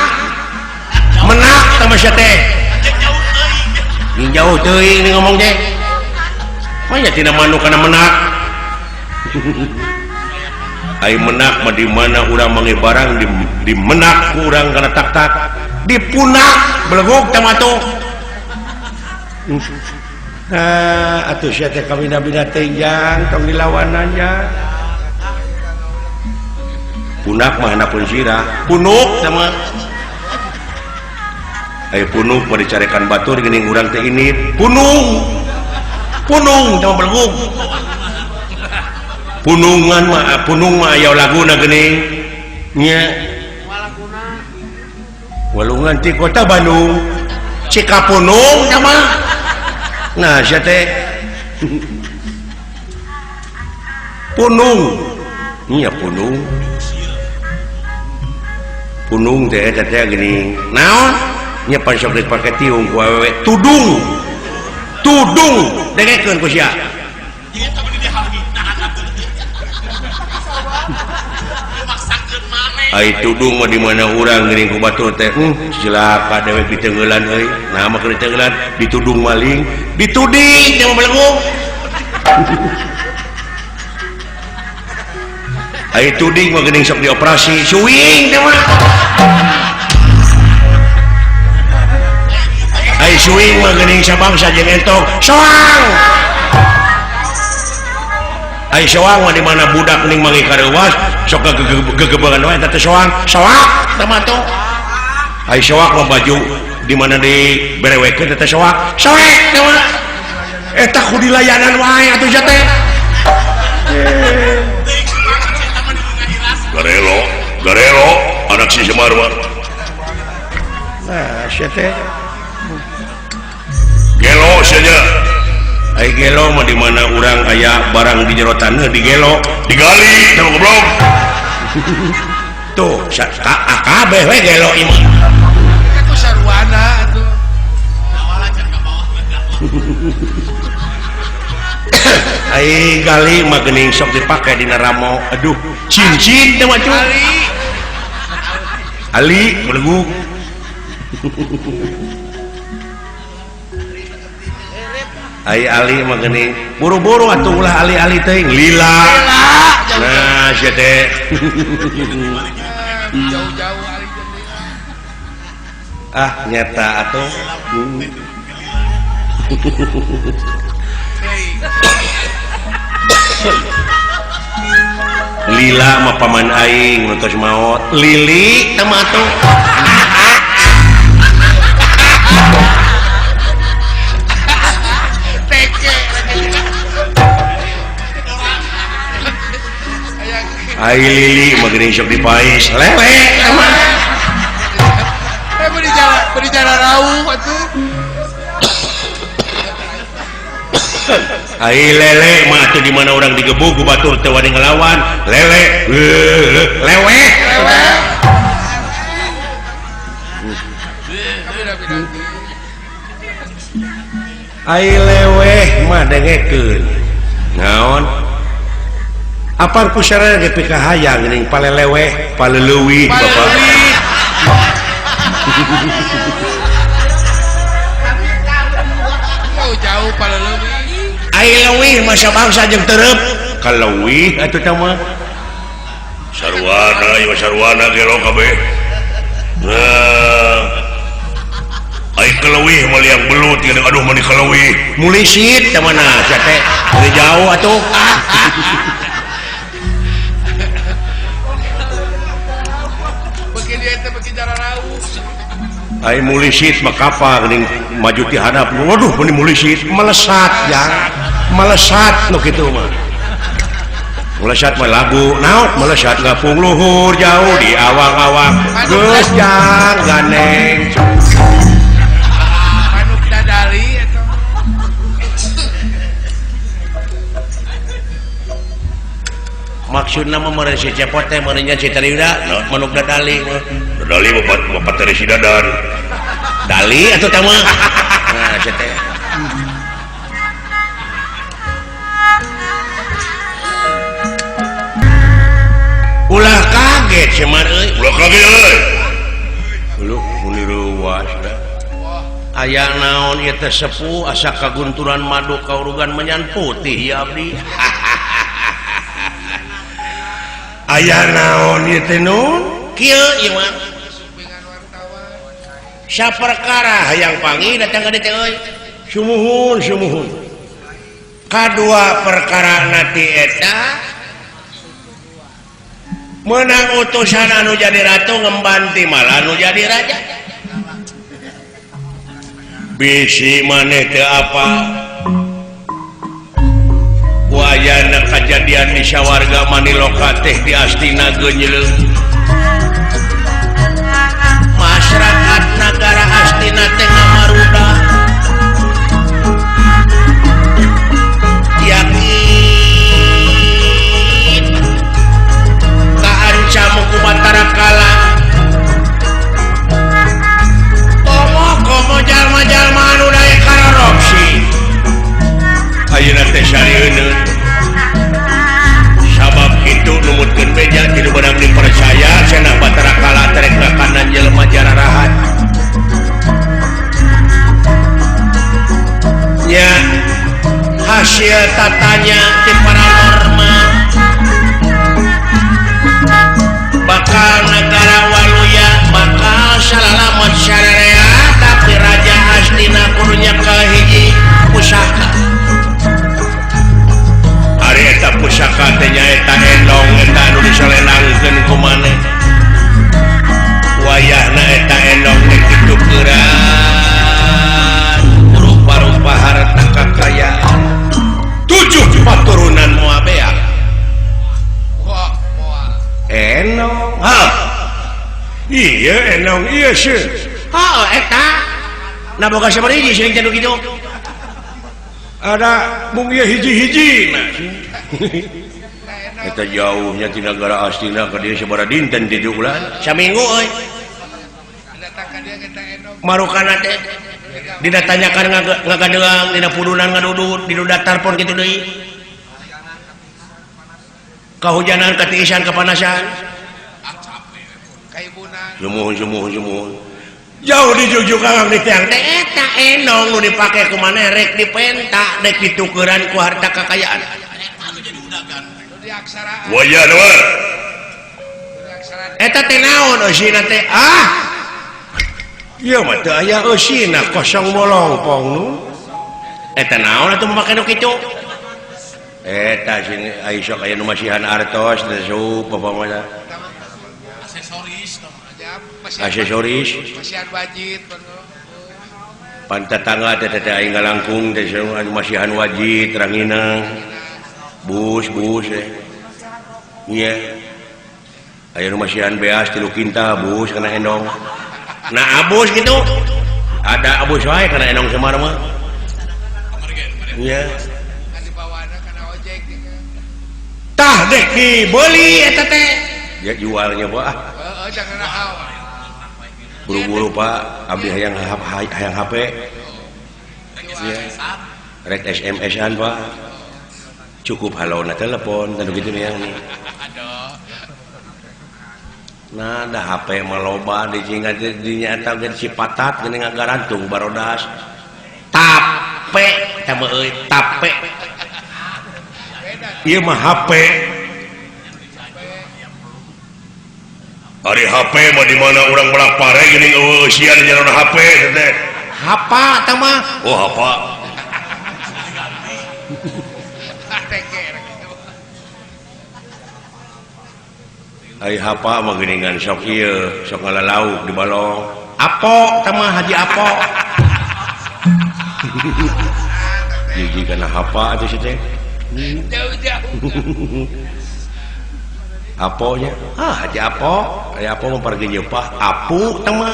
menak tah mah sia teh jauh teuing ni ngomong teh mah nya tina manuk kana menak. Ai menak mah di mana urang manggih barang di menak ku urang kana tak-tak dipunak beleguk tah mah tuh. Nah, atuh sia teh kabina-bina teuing jang tong dilawanan jang. Punak mah hanapun sirah, punuk teh mah. Ai punuk mah dicarekan batur geuning urang teh ini punung. Punung teh mah beleguk. Punungan mah punung mah aya laguna geuning nya. Walungan ti kota Bandung. Cikapunung teh mah. Nah sia teh punung nya punung punung teh eta teh geuning naon nya pan sok dipake tiung ku awewe tudung tudung dengekeun ku sia. Ai tudung mah di mana urang geuning ku batur teh cilaka dewek diteungeulan euy nah mah keur diteungeulan ditudung maling dituding teh mah beleguk. Ai tuding mah geuning sok dioperasi suing teh mah. Ai suing mah geuning sabangsa jeung entog soang. Ai soang mah di mana budak geuning manggih kareuwas sok gegebegan wae eta teh soang soak teh mah tuh. Ai soak mah baju di mana diberewekeun eta teh soak soek teh mah. Eta ku dilayanan wae atuh sia teh. Garelo, garelo anak si Semar mah. Nah, sia teh gelo sia nya. Ai gelo mah di mana urang aya barang di jero taneuh digelo, digali teh goblok. Tuh, kabeh we gelo ieu mah. Eta ku sarwana atuh. Ai gali mah geuning sok dipake dina ramo. Aduh, cincin teh mah cuy. Ali. Ali beleguk. Ai Ali mah geuning buru-buru atuh ulah ali-ali teuing lila. Nah, sia teh. Jauh-jauh ali teh. Ah, nyata atuh. Lila mah paman aing nu tos maot. Lili teh mah atuh. Ai Lili mah geuning sok dipais. Lele teh mah. Eh beri jalan rauh atuh. Ai lele mah atuh di mana urang digebug ku batur teu wani ngelawan. Lele lewe. Ai leweh mah dengekeun. Naon? Apaan ku sarana ge pikahayang geuning paleleweh, paleleuwih bapak. Jauh paleleuwih. Ai leuwih masa bangsa jeung tereup. Kaleuwih atuh teh mah. Sarwana ieu sarwana gelo kabeh. Nah. Ai kaleuwih mah liang belut geuning aduh mah dikaleuwih. Mulisit teh mana sia teh. Dari jauh atuh. Beuki dia teh beuki jararauh. Ai mulisit mah kapal geuning maju ti handap. Waduh meni mulisit melesat jang. Melesat nu kitu mah. Melesat mah lagu naon melesat gapung luhur jauh di awang-awang. Geus jang ganeng. Manuk dadali eta. Maksudna mah meureun si Cepot teh meureun nya si Tariuda manuk dadali. Dadali bapak teh si Dadan. Dali atuh teh mah. Nah sia teh. Ulah kaget Semar euy. Ulah kaget euy. Lu muni reuwas da. Aya naon ieu teh sepuh asa kagunturan madu kaurugan menyan putih ya abdi. Aya naon ieu teh nun? Kieu ieu mah. Saperkara hayang panggih datang ka dieu teh euy. Sumuhun sumuhun. Kadua perkara na ti eta menang utusan anu jadi ratu ngembanti malah anu jadi raja. Bisi maneh teu apa wayana kajadian di sawarga Maniloka teh di Astina geunyeuleuh. Masyarakat nagara Astina teh ngamaruda. Yakin kaancam ku Batara Kala. Komo-komo jalma-jalma anu daek karorupsi. Ayeuna teh sarieun. Sabab kitu numutkeun beja ti nu beunang dipercaya cenah Batara Kala terek ngakanan jelema jararahat. Nya hasil tatanya ti paranormal bakal negara Waluya bakal salalamet sararea tapi raja Astina kudu nyekel hiji pusaka. Ari eta pusaka teh nyaeta endong eta anu disolenangkeun ku maneh. Wayahna eta endong teh kitu keuran rupa-rupa harta kakayaan. 7 paturunan moal beak. Wah, moal. Enong. Ha. Iya enong iya sih. Ha eta. Nah boga sabaraha hiji seuing teh nu kitu. Ada mung ieu hiji-hiji. Eta jauhnya ti nagara Astina ka dieu sabaraha dinten ti ulan? Saminggu euy. Marukana teh didatanyakan ngagadeang dina pudunan ngadudut di datar pon kitu deui. Kahujanan katiisan kapanasan. Sumuhun sumuhun sumuhun. Jauh dijujuk kang di tiang teh eta enong nu dipake ku maneh rek dipenta rek ditukeran ku harta kakayaan. Wayah we. Eta teh naon eusina teh? Ah. Ieu mah teu aya eusina kosong bolongpong nu. Eta naon atuh make nu kitu? Eta sing ai sok aya nu masihan artos teh sup apa mah. Aksesoris aksesoris masihan wajib pan tetangga teh teh aing ngalangkung teh anu masihan wajib ranginang bus bus eh iya aya nu masihan beas 3 kintal bus kana endong nah abus gitu ada abus wae kana endong Semar mah iya tah dek dibeli eta teh dia jualnya pak heeh jangan hawa buru-buru pak abdi hayang hayang HP ya. Rek SMS-an pak cukup halona telepon dan begitu nih yang nih nah ada HP mah loba di jingga di nyata ge si patat geuning ngagarantung barodas tape tah euy tape ieu mah HP Ari HP mah di mana urang belah pare geuning eueuh eusian di jalan HP teh. Hapa tah mah. Oh, hapa. Ari hapa mah geuningan sok ieu, sok ngalalauk di balong. Apo tah mah Haji Apo. Jiji kana hapa atuh si teh. Jauh-jauh. Aponya ah Haji Apo Haji Apo mah pargi nyeupah apu tah mah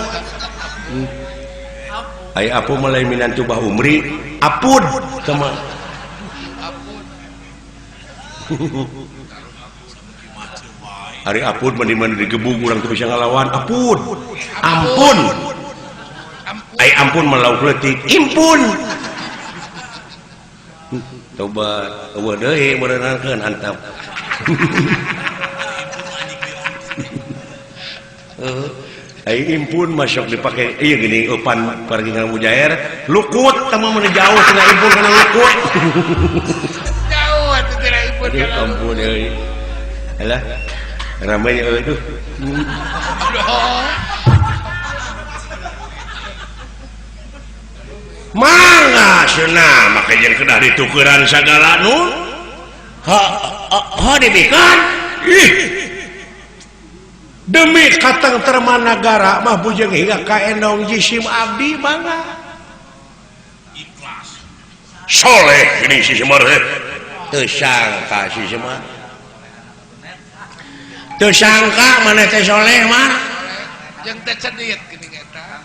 ai apu mah lain minantu Bah Umri apud tah mah ari apud mah di mana digebug urang teu bisa ngalawan apud ampun ai ampun mah lauk leutik impun coba eueuh deui meureunankeun antap. Ai impun masuk dipake ieu geuning eupan pargi ngamujair lukut tah mah mun jauh tina impun kana lukut. Jauh atuh tina impun kana. Ampun euy. Alah rame euy tuh. Aduh. Mangga cenah make jeung kedah ditukeran sagala nu. Ha ha dibikeun. Ih. Demi katengtreman nagara mah bujeng hingga ka endong jisim abdi mangga. Ikhlas. Soleh geuning si Semar teh. Teu sangka si Semar. Teu sangka maneh teh soleh mah. Jeung teh cedit geuning eta.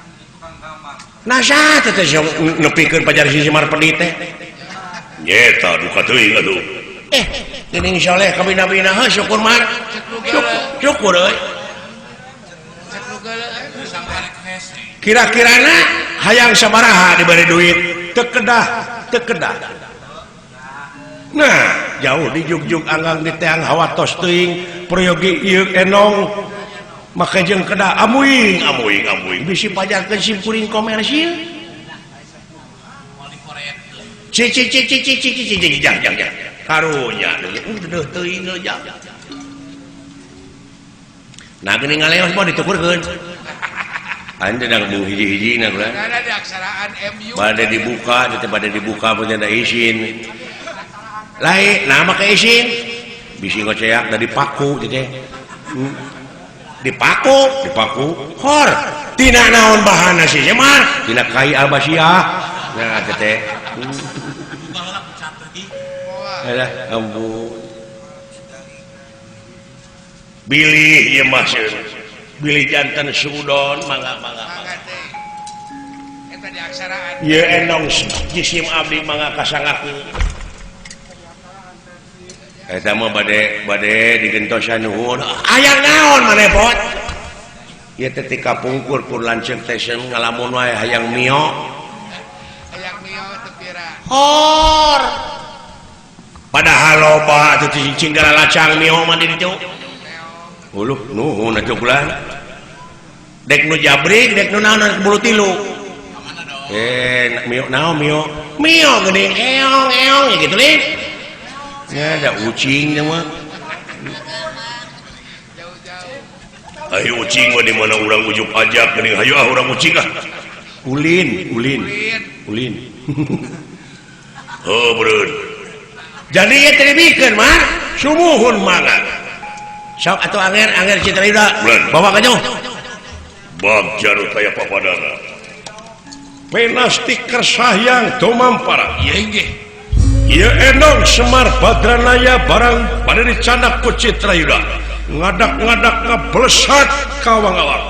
Nah saha teh nepikeun pajar si Semar pedit teh? Nyeta duka teuing atuh. Geuning soleh kabina-bina heuh syukur mar. Syukur euy. Kira-kirana hayang sabaraha diberi duit teu kedah teu kedah. Nah jauh di jugjug anggang di teang hawatos teuing peryogi ieu enong make jeung kedah amuing amuing amuing bisi pajarkeun simkuring komersil. Ci ci ci ci ci ci ci jang jang jang karunya deuh teuing jang. Nah geuning ngaleos mah ditukurkeun. Anda dah bung hiji-hiji na kula. Ada di aksaraan MU. Bade dibuka, teh bade dibuka punya da izin. Lain, nah make izin. Bisi ngoceak da dipaku teh teh. Dipaku, dipaku. Hor, tina naon bahanna sih mah? Tina kai albasiah. Nah teh teh. Alah, ampun. Bilih ieu mah bilih jantan sudon mangga mangga mangga teh eta di aksaraan ieu endong jisim abdi mangga kasangakeun eta mah bade bade digentosan nuhun aya naon maneh pot ieu teh ti kapungkur pun lanceuk teh ngalamun wae hayang mio hayang mio teu pira hor padahal loba atuh cicing galacang mio mah di ditu. Uluh nuhun atuh kula. Dek nu jabrik, dek nu naon bulu tilu. Mio naon mio? Mio geuning eong eong ya gitu lih. Ya ada ucing mah. Jauh-jauh. Ayo ucing mah di mana urang ujuk ajak geuning hayu ah urang ucing ah. Ulin, ulin. Ulin. Heuh beureun. Jadi ieu teh dibikeun mah sumuhun mangga. Sok atuh anger anger Citra Yuda. Bawa ka jauh. Bagja nu taya papadana. Penasti kersahyang tumampara. Ieu nggih. Ieu enong Semar Badranaya barang bade dicandak ku Citra Yuda. Ngadak-ngadak ngablesat ka awang-awang.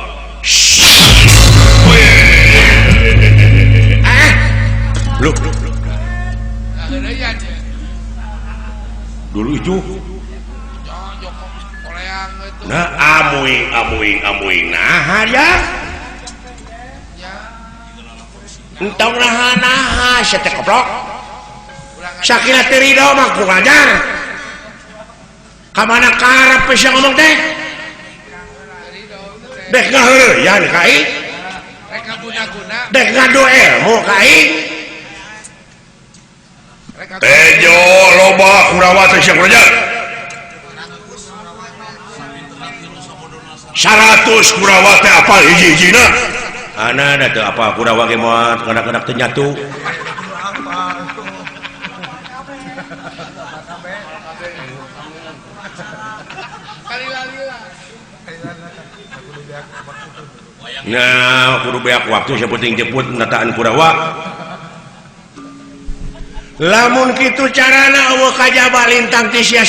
Ah. Loh. Dulu itu. Nah, amuing amuing amuing nah ya. Entong naha naha sia teh koplok. Sakira teu ridho mah ku ngajar. Ka mana karep sia ngomong teh? Dek ngaheureuyan ka aing. Rek ngaguna-guna. Dek ngadu ilmu ka aing. Tejo loba Kurawa teh sia ngajar. 100 Kurawa teh apal hiji-hijina. Ana da teu apa Kurawa ge moal kanak-kanak teu nyatu. Nah, kudu beak waktu sia penting jemput nataan Kurawa. Lamun kitu carana eueuh kajaba lintang ti sia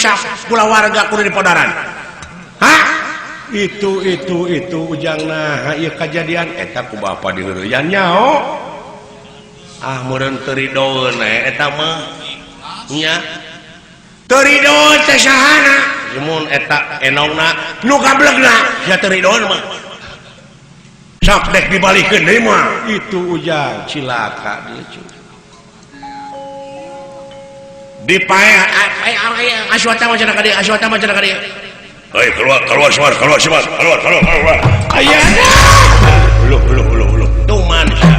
kulawarga kudu dipodaran. Hah? Itu ujang nah ieu kajadian eta ku bapa diheureyan nyaho. Ah meureun teu ridoeun eta mah. Nya. Teu ridoeun teh sahana? Mun eta enongna nu gablegna sia teu ridoeun mah. Sok dek dibalikeun deui mah. Itu ujang cilaka dia cu. Dipaeh Aswatama cenah ka dieu, Aswatama cenah ka dieu. Hei, keluar keluar Semar, keluar Semar, keluar keluar keluar. Aya. Loh loh loh loh. Tuman sia.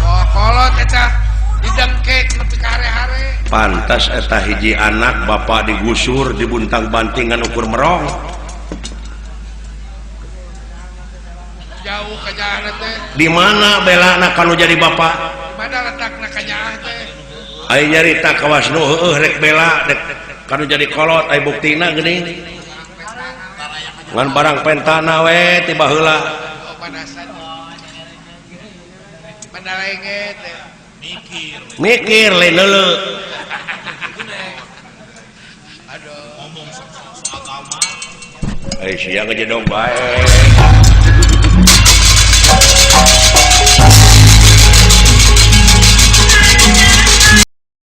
Oh, kolot eta didengkek nepi ka hare-hare. Pantas eta hiji anak bapak digusur dibuntang-banting ngan ukur merong. Jauh kanyaahna teh. Di mana belana kalau jadi bapak? Di mana letakna kanyaah teh? Ai nyarita kawas nu heueuh rek bela rek kanu jadi kolot ai buktina geuning. Ngan barang pentana we ti baheula. Oh, panasan. Mandalenge teh. Mikir. Mikir lain leuleuh. Aduh. Ngomong soal agama. Ai sia ngejedog bae.